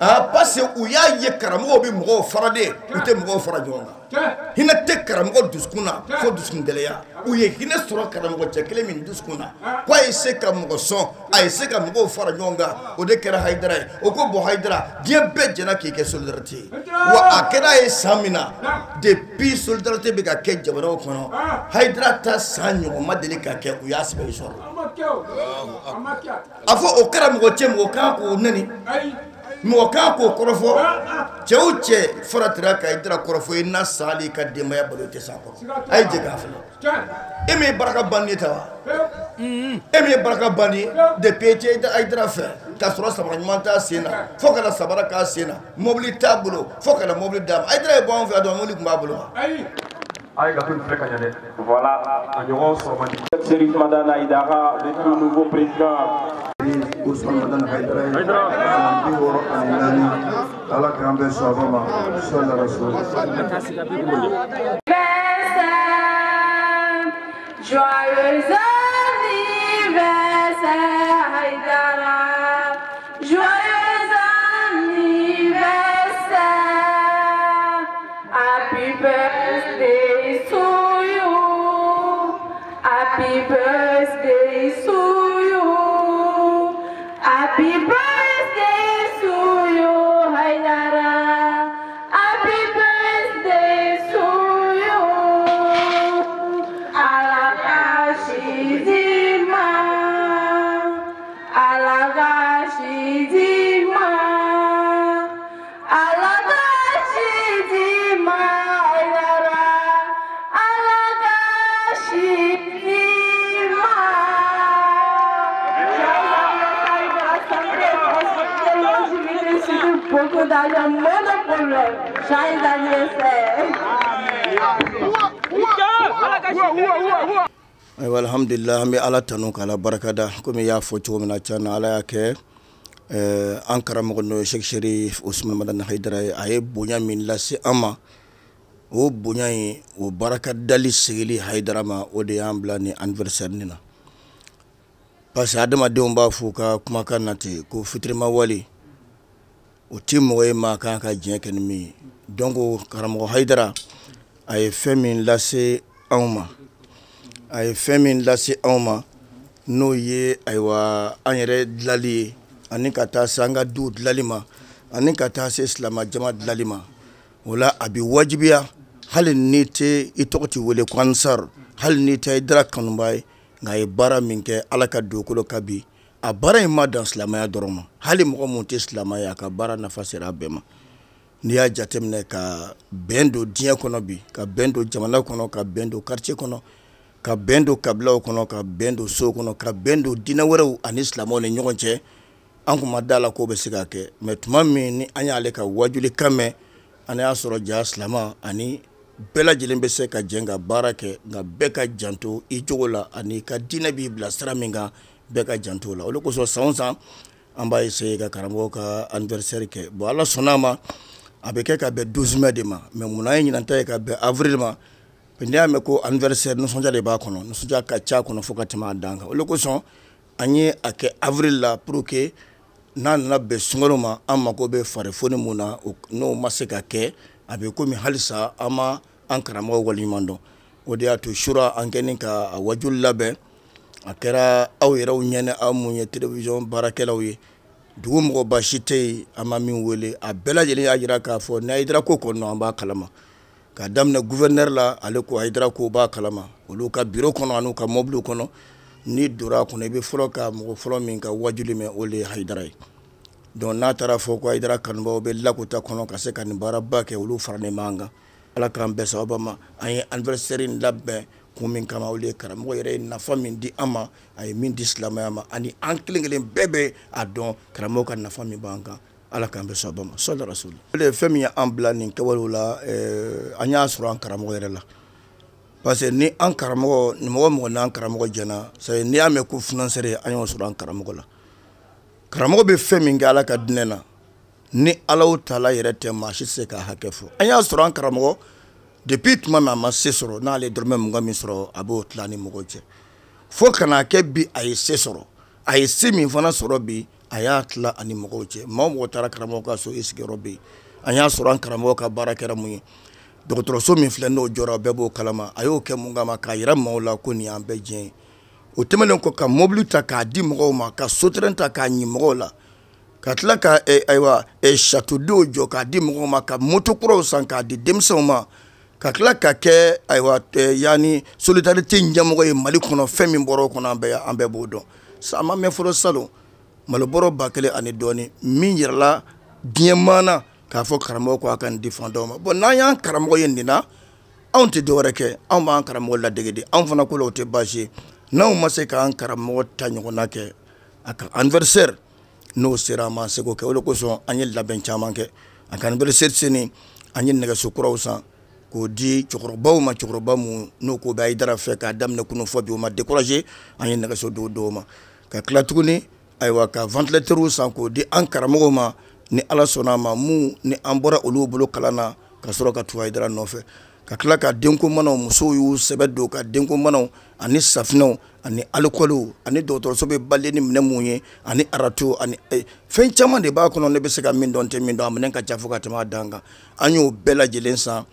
Ah, parce que u y'a ye karamɔgɔw bɛ mɔgɔw fara de, u tɛ mɔgɔw fara ɲɔgɔn kan. Hinɛ tɛ karamɔgɔ dusukun na fo dusukun gɛlɛya. U ye hinɛ sɔrɔ karamɔgɔ cɛ kelen min dusukun na, k'a ye se ka mɔgɔ sɔn, a ye se ka mɔgɔw fara ɲɔgɔn kan, o de kɛra Hayidara ye. O ko bɔn Hayidara, diɲɛ bɛɛ jɛnna k'i kɛ solidarité ye. Wa a kɛra ye san min na, depuis solidarité bɛ ka kɛ jamanaw kɔnɔ, Hayidara ta san ɲɔgɔn ma deli ka kɛ, u y'a sɛbɛn sɔrɔ. A fɔ o karamɔgɔ cɛ, mɔgɔ kan k'o nɛni, mɔgɔ kan k'o kɔrɔfɔ. Cɛ o cɛ faratira ka Hayidara kɔrɔfɔ, i na sali ka denbaya balo tɛ s'a kɔrɔ. A ye jɛ k'a filɛ. E min ye baraka ban ye ta wa? E min ye baraka ban ye depuis e tɛ Hayidara fɛ, k'a sɔrɔ samara ɲuman t'a sen na, fo ka na samara k'a sen na, mobili t'a bolo, fo ka na mobili d'a ma. Hayidara ye bɔ anw fɛ yan dɔrɔn, mobili tun b'a bolo wa? Voilà, a ɲɔgɔn sɔrɔ man di. Chérif Madani Haïdara, le tout nouveau président. Ousmane Madani Haïdara ye san 64, Ala k'an bɛn sawaba ma, sɔli rasul. Joyeux anniversaire Haïdara, joyeux anniversaire, happy birthday to you, happy birthday to you, happy birthday to you Haïdara, happy birthday to you. Alakashidima, Alakashidima, Alakashidima, Haïdara, Alakashidima. Beaucoup d'argent, moins de problèmes. Joyeux anniversaire. Ayiwa, alhamdulillah, an bɛ Ala tanu k'Ala barikada. Komi i y'a fɔ cogo min na, tiɲɛ na Ala y'a kɛ an karamɔgɔ n'o ye Cheikh Chérif Ousmane Madani Haïdara ye, a ye bonya min lase an ma, o bonya in, o baraka dali sigili Haïdara ma, o de y'an bila ni anniversaire nin na. Parce que adamadenw b'a fɔ u ka kumakan na ten ko fitirima wale o ti mɔgɔ ye maa kan ka diɲɛ kɛ ni min ye. Donc karamɔgɔ Haïdara, a ye fɛn min lase anw ma, a ye fɛn min lase anw ma, n'o ye ayiwa an yɛrɛ dilali ye, ani ka taa se an ka duw dilali ma, ani ka taa se silamɛ jama dilali ma. O la a bɛ wajibiya, hali n'i tɛ i tɔgɔ tɛ wele ko Ansar, hali n'i tɛ Haïdara kanuba ye, nka a ye baara min kɛ Ala ka dugukolo kan bi. A baara in ma dan silamɛya dɔrɔn ma, hali mɔgɔ mun tɛ silamɛ ye, a ka baara nafa sera a bɛɛ ma. N'i y'a jateminɛ ka bɛn don diɲɛ kɔnɔ bi, ka bɛn don jamana kɔnɔ, ka bɛn don quartier kɔnɔ, ka bɛn don kabilaw kɔnɔ, ka bɛn don sow kɔnɔ, ka bɛn don diinɛ wɛrɛw ani silamɛw ni ɲɔgɔn cɛ, an kun ma da la k'o bɛ se ka kɛ. Mais tuma min ni an y'ale ka wajulikan mɛn, an y'a sɔrɔ ja silamɛ ani bɛɛ lajɛlen bɛ se ka jɛ ka baara kɛ, nka bɛɛ ka janto i cogo la ani ka diinɛ b'i bila sira min kan, bɛɛ ka janto o la. O de kosɔn san o san an b'a essayer ka karamɔgɔ ka anniversaire kɛ. Bon, Ala sɔnna a ma, a bɛ kɛ ka bɛn 12 mai de ma, mais munna an ye ɲinan ta ye ka bɛn avril ma? N'i y'a mɛn ko anniversaire, nisɔndiya de b'a kɔnɔ, nisɔndiya ka ca a kɔnɔ fo ka tɛmɛ a dan kan. O de kosɔn an ye a kɛ avril la pour que n'a nana bɛn sunkalo ma, an mako bɛ farifoni mun na, n'o ma se ka kɛ, a bɛ komi halisa an ma an karamɔgɔ waleɲuman dɔn. O de y'a to sura an kɛlen ka a wajuli labɛn, a kɛra aw yɛrɛw ɲɛna, aw mun ye télévision baarakɛlaw ye, dugu mɔgɔba si tɛ yen an ma min wele, a bɛɛ lajɛlen y'a jira k'a fɔ ni Hayidara ko kɔni an b'a kalama. K'a daminɛ gouverneur la, ale ko Hayidara ko b'a kalama, olu ka bureau kɔnɔ an'u ka mobili kɔnɔ, n'i donna a kɔnɔ i bɛ fɔlɔ ka mɔgɔ fɔlɔ min ka wajuli mɛn, o de ye Hayidara ye. Donc n'a taara fɔ ko Hayidara kanubaw bɛ Lakota kɔnɔ ka se ka nin baaraba kɛ, olu faralen b'an kan. Ala k'an bɛɛ sababa ma. An ye anniversaire in labɛn kun min kama, o de ye karamɔgɔ yɛrɛ ye nafa min di an ma, a ye min di silamɛya ma, ani an kelen kelen bɛɛ bɛ a dɔn karamɔgɔ ka nafa min b'an kan. Ala k'an bɛɛ sababa ma. Sɔli rasuli. O de ye fɛn min ye an bila nin kɛwalew la, an y'a sɔrɔ an karamɔgɔ yɛrɛ la. Parce que ni an karamɔgɔ, ni mɔgɔ mɔgɔ n'an karamɔgɔ jɛna, c'est n'i y'a mɛn ko financier, an y'o sɔrɔ an karamɔgɔ la. Karamɔgɔ bɛ fɛn min kɛ Ala ka diinɛ na, ni Alahu taala yɛrɛ tɛ, maa si tɛ se k'a hakɛ fɔ. An y'a sɔrɔ an karamɔgɔ depuis tuma min a ma se sɔrɔ, n'ale dɔrɔmɛ 20 min sɔrɔ, a b'o tila ni mɔgɔw cɛ, fo ka n'a kɛ bi a ye se sɔrɔ. A ye se min fana sɔrɔ bi, a y'a tila ani mɔgɔw cɛ. Maa o mɔgɔ taara karamɔgɔ ka so, i sigiyɔrɔ bɛ yen. An y'a sɔrɔ an karamɔgɔ ka baara kɛra mun ye? Dɔgɔtɔrɔso min filɛ n'o jɔra, bɛɛ b'o kalama. A y'o kɛ mun kama? K'a yira maaw la ko nin y'an bɛɛ jɛ ye. O tɛmɛnen kɔ, ka mobili ta k'a di mɔgɔw ma, ka soterɛn ta k'a ɲi mɔgɔw la, ka tila ka ayiwa château d'eau jɔ k'a di mɔgɔw ma, ka moto kuraw san k'a di denmisɛnw ma, ka tila ka kɛ ayiwa yanni solidarité ɲɛmɔgɔ ye Mali kɔnɔ. Fɛn min bɔra o kɔnɔ, an bɛɛ b'o dɔn. A ma mɛn fɔlɔ, salon malo bɔrɔ 1000 ani dɔɔnin min yirala diɲɛ maa na k'a fɔ karamɔgɔ ko a ka nin di fantanw ma. Bon, n'an y'an karamɔgɔ ye nin na, anw tɛ dɔwɛrɛ kɛ, anw b'an karamɔgɔ ladege de. Anw fana ko la o tɛ baasi ye. N'anw ma se k'an karamɔgɔ ta ɲɔgɔnna kɛ, a ka anniversaire n'o sera, an m'an seko kɛ. O de kosɔn an ye labɛn caman kɛ a ka anniversaire seni. An ye nɛgɛso kuraw san k'o di cɛkɔrɔbaw ma, cɛkɔrɔba mun n'o ko bɛ Hayidara fɛ k'a daminɛ kunun fɔ bi, o ma découragé. An ye nɛgɛso dɔw d'o ma, ka tila tuguni ayiwa ka ventilateur san k'o di an karamɔgɔw ma, ni Ala sɔnna a ma, mun ni an bɔra olu bolo kalan na ka sɔrɔ ka tugu Hayidara nɔfɛ. Ka tila ka denko manaw, musow y'u sɛbɛ don ka denko manaw ani safinɛw ani alikɔliw ani dɔgɔtɔrɔso bɛ balen ni minɛn mun ye ani arato ani fɛn caman de b'a kɔnɔ, ne bɛ se ka min dɔn, tɛ min dɔn, a minɛn ka ca fo ka tɛmɛ a dan kan. An y'o bɛɛ lajɛlen san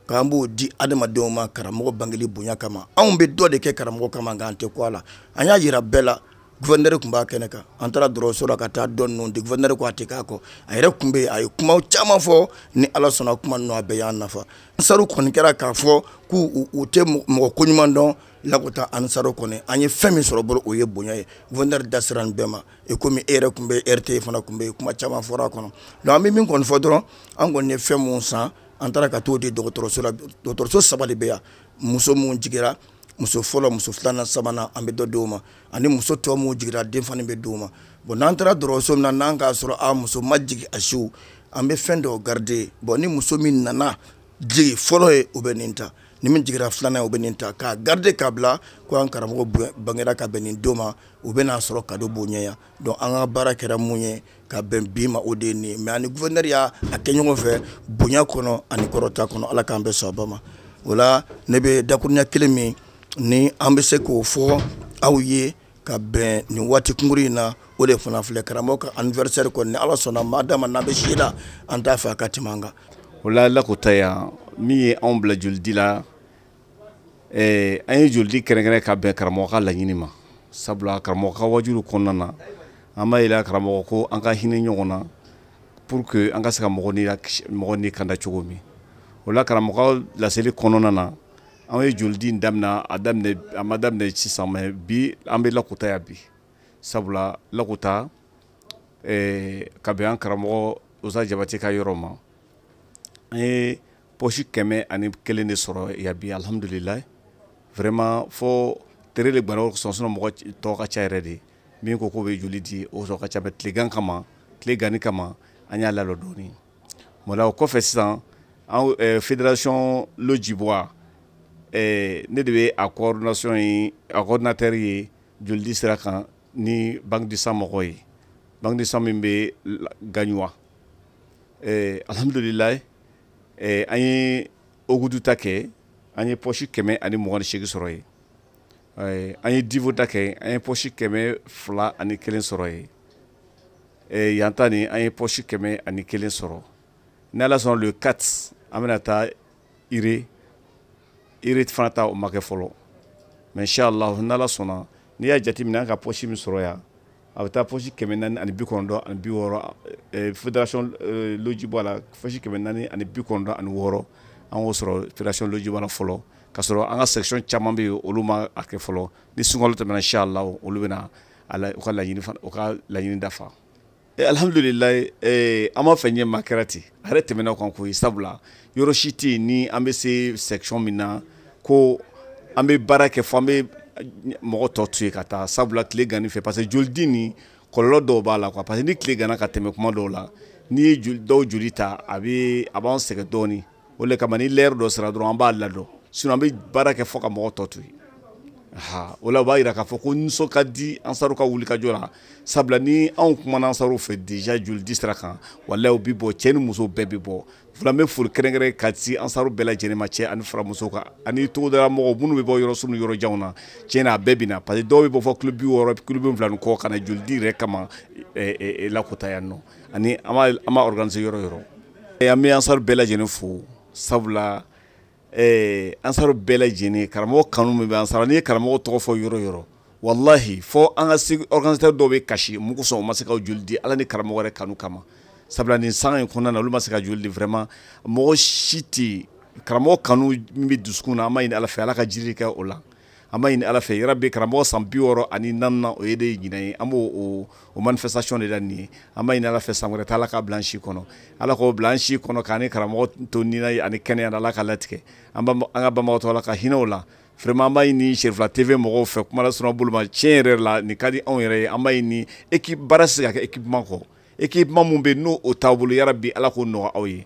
k'an b'o di adamadenw ma karamɔgɔ bangeli bonya kama. Anw bɛ dɔ de kɛ karamɔgɔ kama, nka an tɛ ko a la. An y'a yira bɛɛ la. Gouverneur tun b'a kɛnɛ kan, an taara dɔgɔtɔrɔso la ka taa dɔ ninnu di, gouverneur ko a tɛ k'a kɔ. A yɛrɛ tun bɛ yen, a ye kuma caman fɔ, ni Ala sɔnna kuma ninnu a bɛɛ y'an nafa. Ansaru kɔni kɛra k'a fɔ k'u u tɛ mɔgɔ koɲuman dɔn. Lakota Ansaru kɔni, an ye fɛn min sɔrɔ bolo, o ye bonya ye. Gouverneur da sera nin bɛɛ ma, i komi e yɛrɛ tun bɛ RT fana tun bɛ yen, kuma caman fɔra a kɔnɔ. Donc an bɛ min kɔni fɔ dɔrɔn, an kɔni ye fɛn mun san, an taara ka t'o di dɔgɔtɔrɔso la. Dɔgɔtɔrɔso 3 de bɛ yan. Muso mun jiginra, muso fɔlɔ, muso filanan, sabanan, an bɛ dɔ d'o ma, ani muso tɔ mun jiginra, den fana bɛ d'o ma. Bon, n'an taara dɔgɔtɔrɔso min na, n'an k'a sɔrɔ a muso ma jigin a siw, an bɛ fɛn dɔw garder. Bon, ni muso min nana jigin fɔlɔ ye, o bɛ nin ta, ni min jiginra filanan ye, o bɛ nin ta, k'a garder k'a bila ko an karamɔgɔ bangera ka bɛn nin don ma, u bɛ n'a sɔrɔ cadeau b'o ɲɛ yan. Donc an ka baara kɛra mun ye ka bɛn bi ma, o de ye nin ye. Mais ani gouverneur y'a kɛ ɲɔgɔn fɛ bonya kɔnɔ ani kɔrɔta kɔnɔ. Ala k'an bɛn sababa ma. O la ne bɛ dakuruɲɛ kelen min ni an bɛ se k'o fɔ aw ye ka bɛn nin waati kunkurun in na, o de fana filɛ karamɔgɔ ka anniversaire kɔni, ni Ala sɔnna maa dama n'an bɛ si la, an t'a fɛ a ka tɛmɛ an kan. O la Lakota yan, min ye anw bila jolidi la, an ye jolidi kɛrɛnkɛrɛn ka bɛn karamɔgɔ ka laɲini ma. Sabula karamɔgɔ ka wajulu kɔnɔna na, an b'a yira karamɔgɔ ko an ka hinɛ ɲɔgɔn na pour que an ka se ka mɔgɔ ni kanda cogo min. O la karamɔgɔ laseli kɔnɔna na, an ye jolidi in daminɛ, a ma daminɛ sisan, mais bi an bɛ Lakota yan bi. Sabula Lakota ka bɛn an karamɔgɔ Usa Jabate ka yɔrɔ ma, an ye poche 101 de sɔrɔ yan bi, alhamdulilayi. Vraiment fo tere de gbana sɔn, sinon mɔgɔ tɔ ka ca yɛrɛ de. Min ko k'o bɛ joli di, o sɔrɔ ka ca, mais tilegan kama, tile ganni kama, an y'a lalɔ dɔɔni. Voilà, o kɔfɛ sisan, an fédération Lojibois, ne de bɛ a coordination ye, a coordinateur ye jolidi sira kan ni Banque du Sang mɔgɔw ye. Banque du Sang min bɛ Gaɲuwa. Alhamdulilayi, an ye ogudu ta kɛ, an ye poche 128 sɔrɔ yen. An ye divo ta kɛ, an ye poche 201 sɔrɔ yen. Yan ta nin, an ye poche 101 sɔrɔ. Ni Ala sɔnna, le 4 an bɛna taa Ire. Ire fana ta, o ma kɛ fɔlɔ, mais inchallah, n'Ala sɔnna, n'i y'a jateminɛ, an ka poche min sɔrɔ yan, a bɛ taa poche 496. Fédération Lojibois la, poche 496, an y'o sɔrɔ fédération Lojibois la fɔlɔ, k'a sɔrɔ an ka section caman bɛ yen, olu ma a kɛ fɔlɔ. Ni sunkalo tɛmɛna, inchallah, olu bɛna u ka laɲini fana, u ka laɲini dafa. Alhamdulilayi, an b'a fɛ ɲɛma kɛra ten, a yɛrɛ tɛmɛna o kan koyi. Sabula yɔrɔ si tɛ yen ni an bɛ se section min na ko an bɛ baara kɛ fo an bɛ mɔgɔ tɔ to yen ka taa. Sabula tile ganni fɛ, parce que jolidi nin kɔlɔlɔ dɔw b'a la quoi, parce que ni tile ganna ka tɛmɛ kuma dɔw la, n'i ye dɔw joli ta, a bɛ a b'an sɛgɛn dɔɔni. O de kama ni l'heure dɔ sera dɔrɔn, an b'a ladɔn, sinon an bɛ baara kɛ fo ka mɔgɔ tɔ to yen. Ha, o la o b'a yira k'a fɔ ko nisɔn ka di ansaru ka wulikajɔ la. Sabula ni anw kumana ansaru fɛ déjà jolidi sira kan, walayi, u bi bɔ, cɛ ni muso bɛɛ bi bɔ. Fila, n bɛ foli kɛrɛnkɛrɛn ka di ansaru bɛɛ lajɛlen ma, cɛ ani fara muso kan, ani togodala mɔgɔw minnu bɛ bɔ yɔrɔ surun ni yɔrɔ janw na. Tiɲɛ na, a bɛɛ bɛ na, parce que dɔw bɛ bɔ fɔ kilo 60, kilo 70 ni kɔ ka na jolidi yɛrɛ kama Lakota yan nɔ, ani an b'a organiser yɔrɔ yɔrɔ. An bɛ ansaru bɛɛ lajɛlen fo, sabula ansaru bɛɛ lajɛlen, karamɔgɔ kanu min bɛ ansaru, n'i ye karamɔgɔ tɔgɔ fɔ yɔrɔ yɔrɔ, walahi, fɔ an ka organisateur dɔw bɛ kasi mun kosɔn u ma se ka joli di Ala ni karamɔgɔ yɛrɛ kanu kama. Sabula nin sanga in kɔnɔna na, olu ma se ka joli di. Vraiment, mɔgɔ si tɛ yen, karamɔgɔ kanu min bɛ dusukun na, an b'a ɲini Ala fɛ, Ala ka jiri kɛ o la. An b'a ɲini Ala fɛ yɛrɛ bi, karamɔgɔ san 64nan, o ye de ɲinan ye, an b'o o manifestation de la nin ye. An b'a ɲini Ala fɛ, san wɛrɛ ta, Ala k'a bila an si kɔnɔ, Ala k'o bila an si kɔnɔ, k'an ni karamɔgɔ to nina ye ani kɛnɛya na, Ala k'a latigɛ. An ka banbagatɔ, Ala ka hinɛ o la. Vraiment, an b'a ɲini Cherifila TV mɔgɔw fɛ, kuma lasurunya bolo ma, tiɲɛ yɛrɛ la, nin ka di anw yɛrɛ ye. An b'a ɲini, équipe baara tɛ se ka kɛ équipement kɔ, équipement mun bɛ yen n'o o t'aw bolo, yarabi, Ala k'o nɔgɔya aw ye,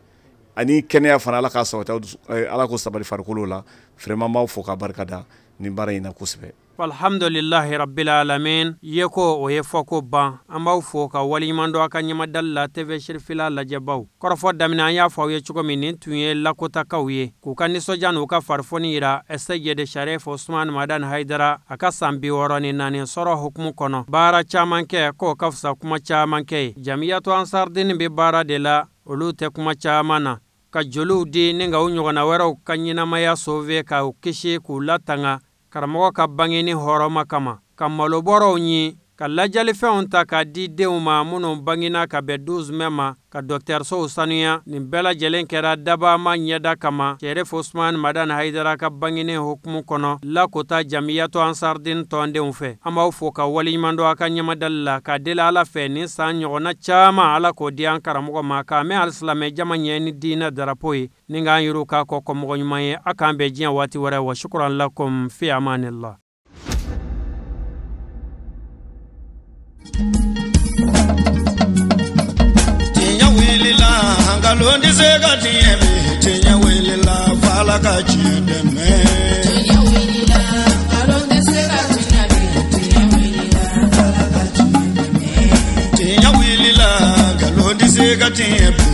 ani kɛnɛya fana, Ala k'a sabati, Ala k'o sabali farikolo la. Vraiment, an b'aw fo k'a barika da nin baara in na kosɛbɛ. Alhamdulillahi rabbil alamin. Ye ko o ye fɔ ko ban. An b'aw fo ka waleɲuman dɔn a ka ɲɛmadali la. TV Cherifila lajɛbaw, kɔrɔfɔ daminɛ, an y'a fɔ aw ye cogo min, nin tun ye Lakotakaw ye k'u ka nisɔndiya n'u ka farifoni yira Seyidi Sharif Usman Madani Hayidara, a ka san 64 sɔrɔ hukumu kɔnɔ. Baara caman kɛ k'o ka fisa kuma caman kɛ ye. Jamiyatu Ansardini bɛ baara de la, olu tɛ kuma caman na, ka joliw di ni ka u ɲɔgɔnna wɛrɛw ka ɲɛnamaya sauver, k'u kisi, k'u latanga karamɔgɔ ka bangeni hɔrɔma kama, ka malobɔrɔw ɲi, ka lajalifɛnw ta k'a di denw ma minnu bangena ka bɛn 12 mai ma, ka dɔgɔtɔrɔsow sanuya. Nin bɛɛ lajɛlen kɛra dabama ɲɛda kama Cherif Usman Madani Hayidara ka bangeni hukumu kɔnɔ Lakota Jamiyatu Ansardini tɔndenw fɛ. An b'aw fo ka waleɲuman dɔn a ka ɲɛmadali la, k'a deli Ala fɛ, nin san ɲɔgɔnna caman, Ala k'o di an karamɔgɔ ma, k'a mɛn alisilamɛ jama ɲɛ ni diinɛ darapo ye, ni k'an yɛrɛw k'a kɔ kɔmɔgɔ ɲuman ye. A k'an bɛn diɲɛ waati wɛrɛ. Wa shukran lakum, fi amanillah. Tiɲɛ wulila, nkalon tɛ se ka tiɲɛ bi. Tiɲɛ wulila, f'Ala ka tiɲɛ dɛmɛ. Tiɲɛ wulila, nkalon tɛ se ka tiɲɛ bi. Tiɲɛ wulila, f'Ala ka tiɲɛ dɛmɛ. Tiɲɛ wulila, nkalon tɛ se ka tiɲɛ bi.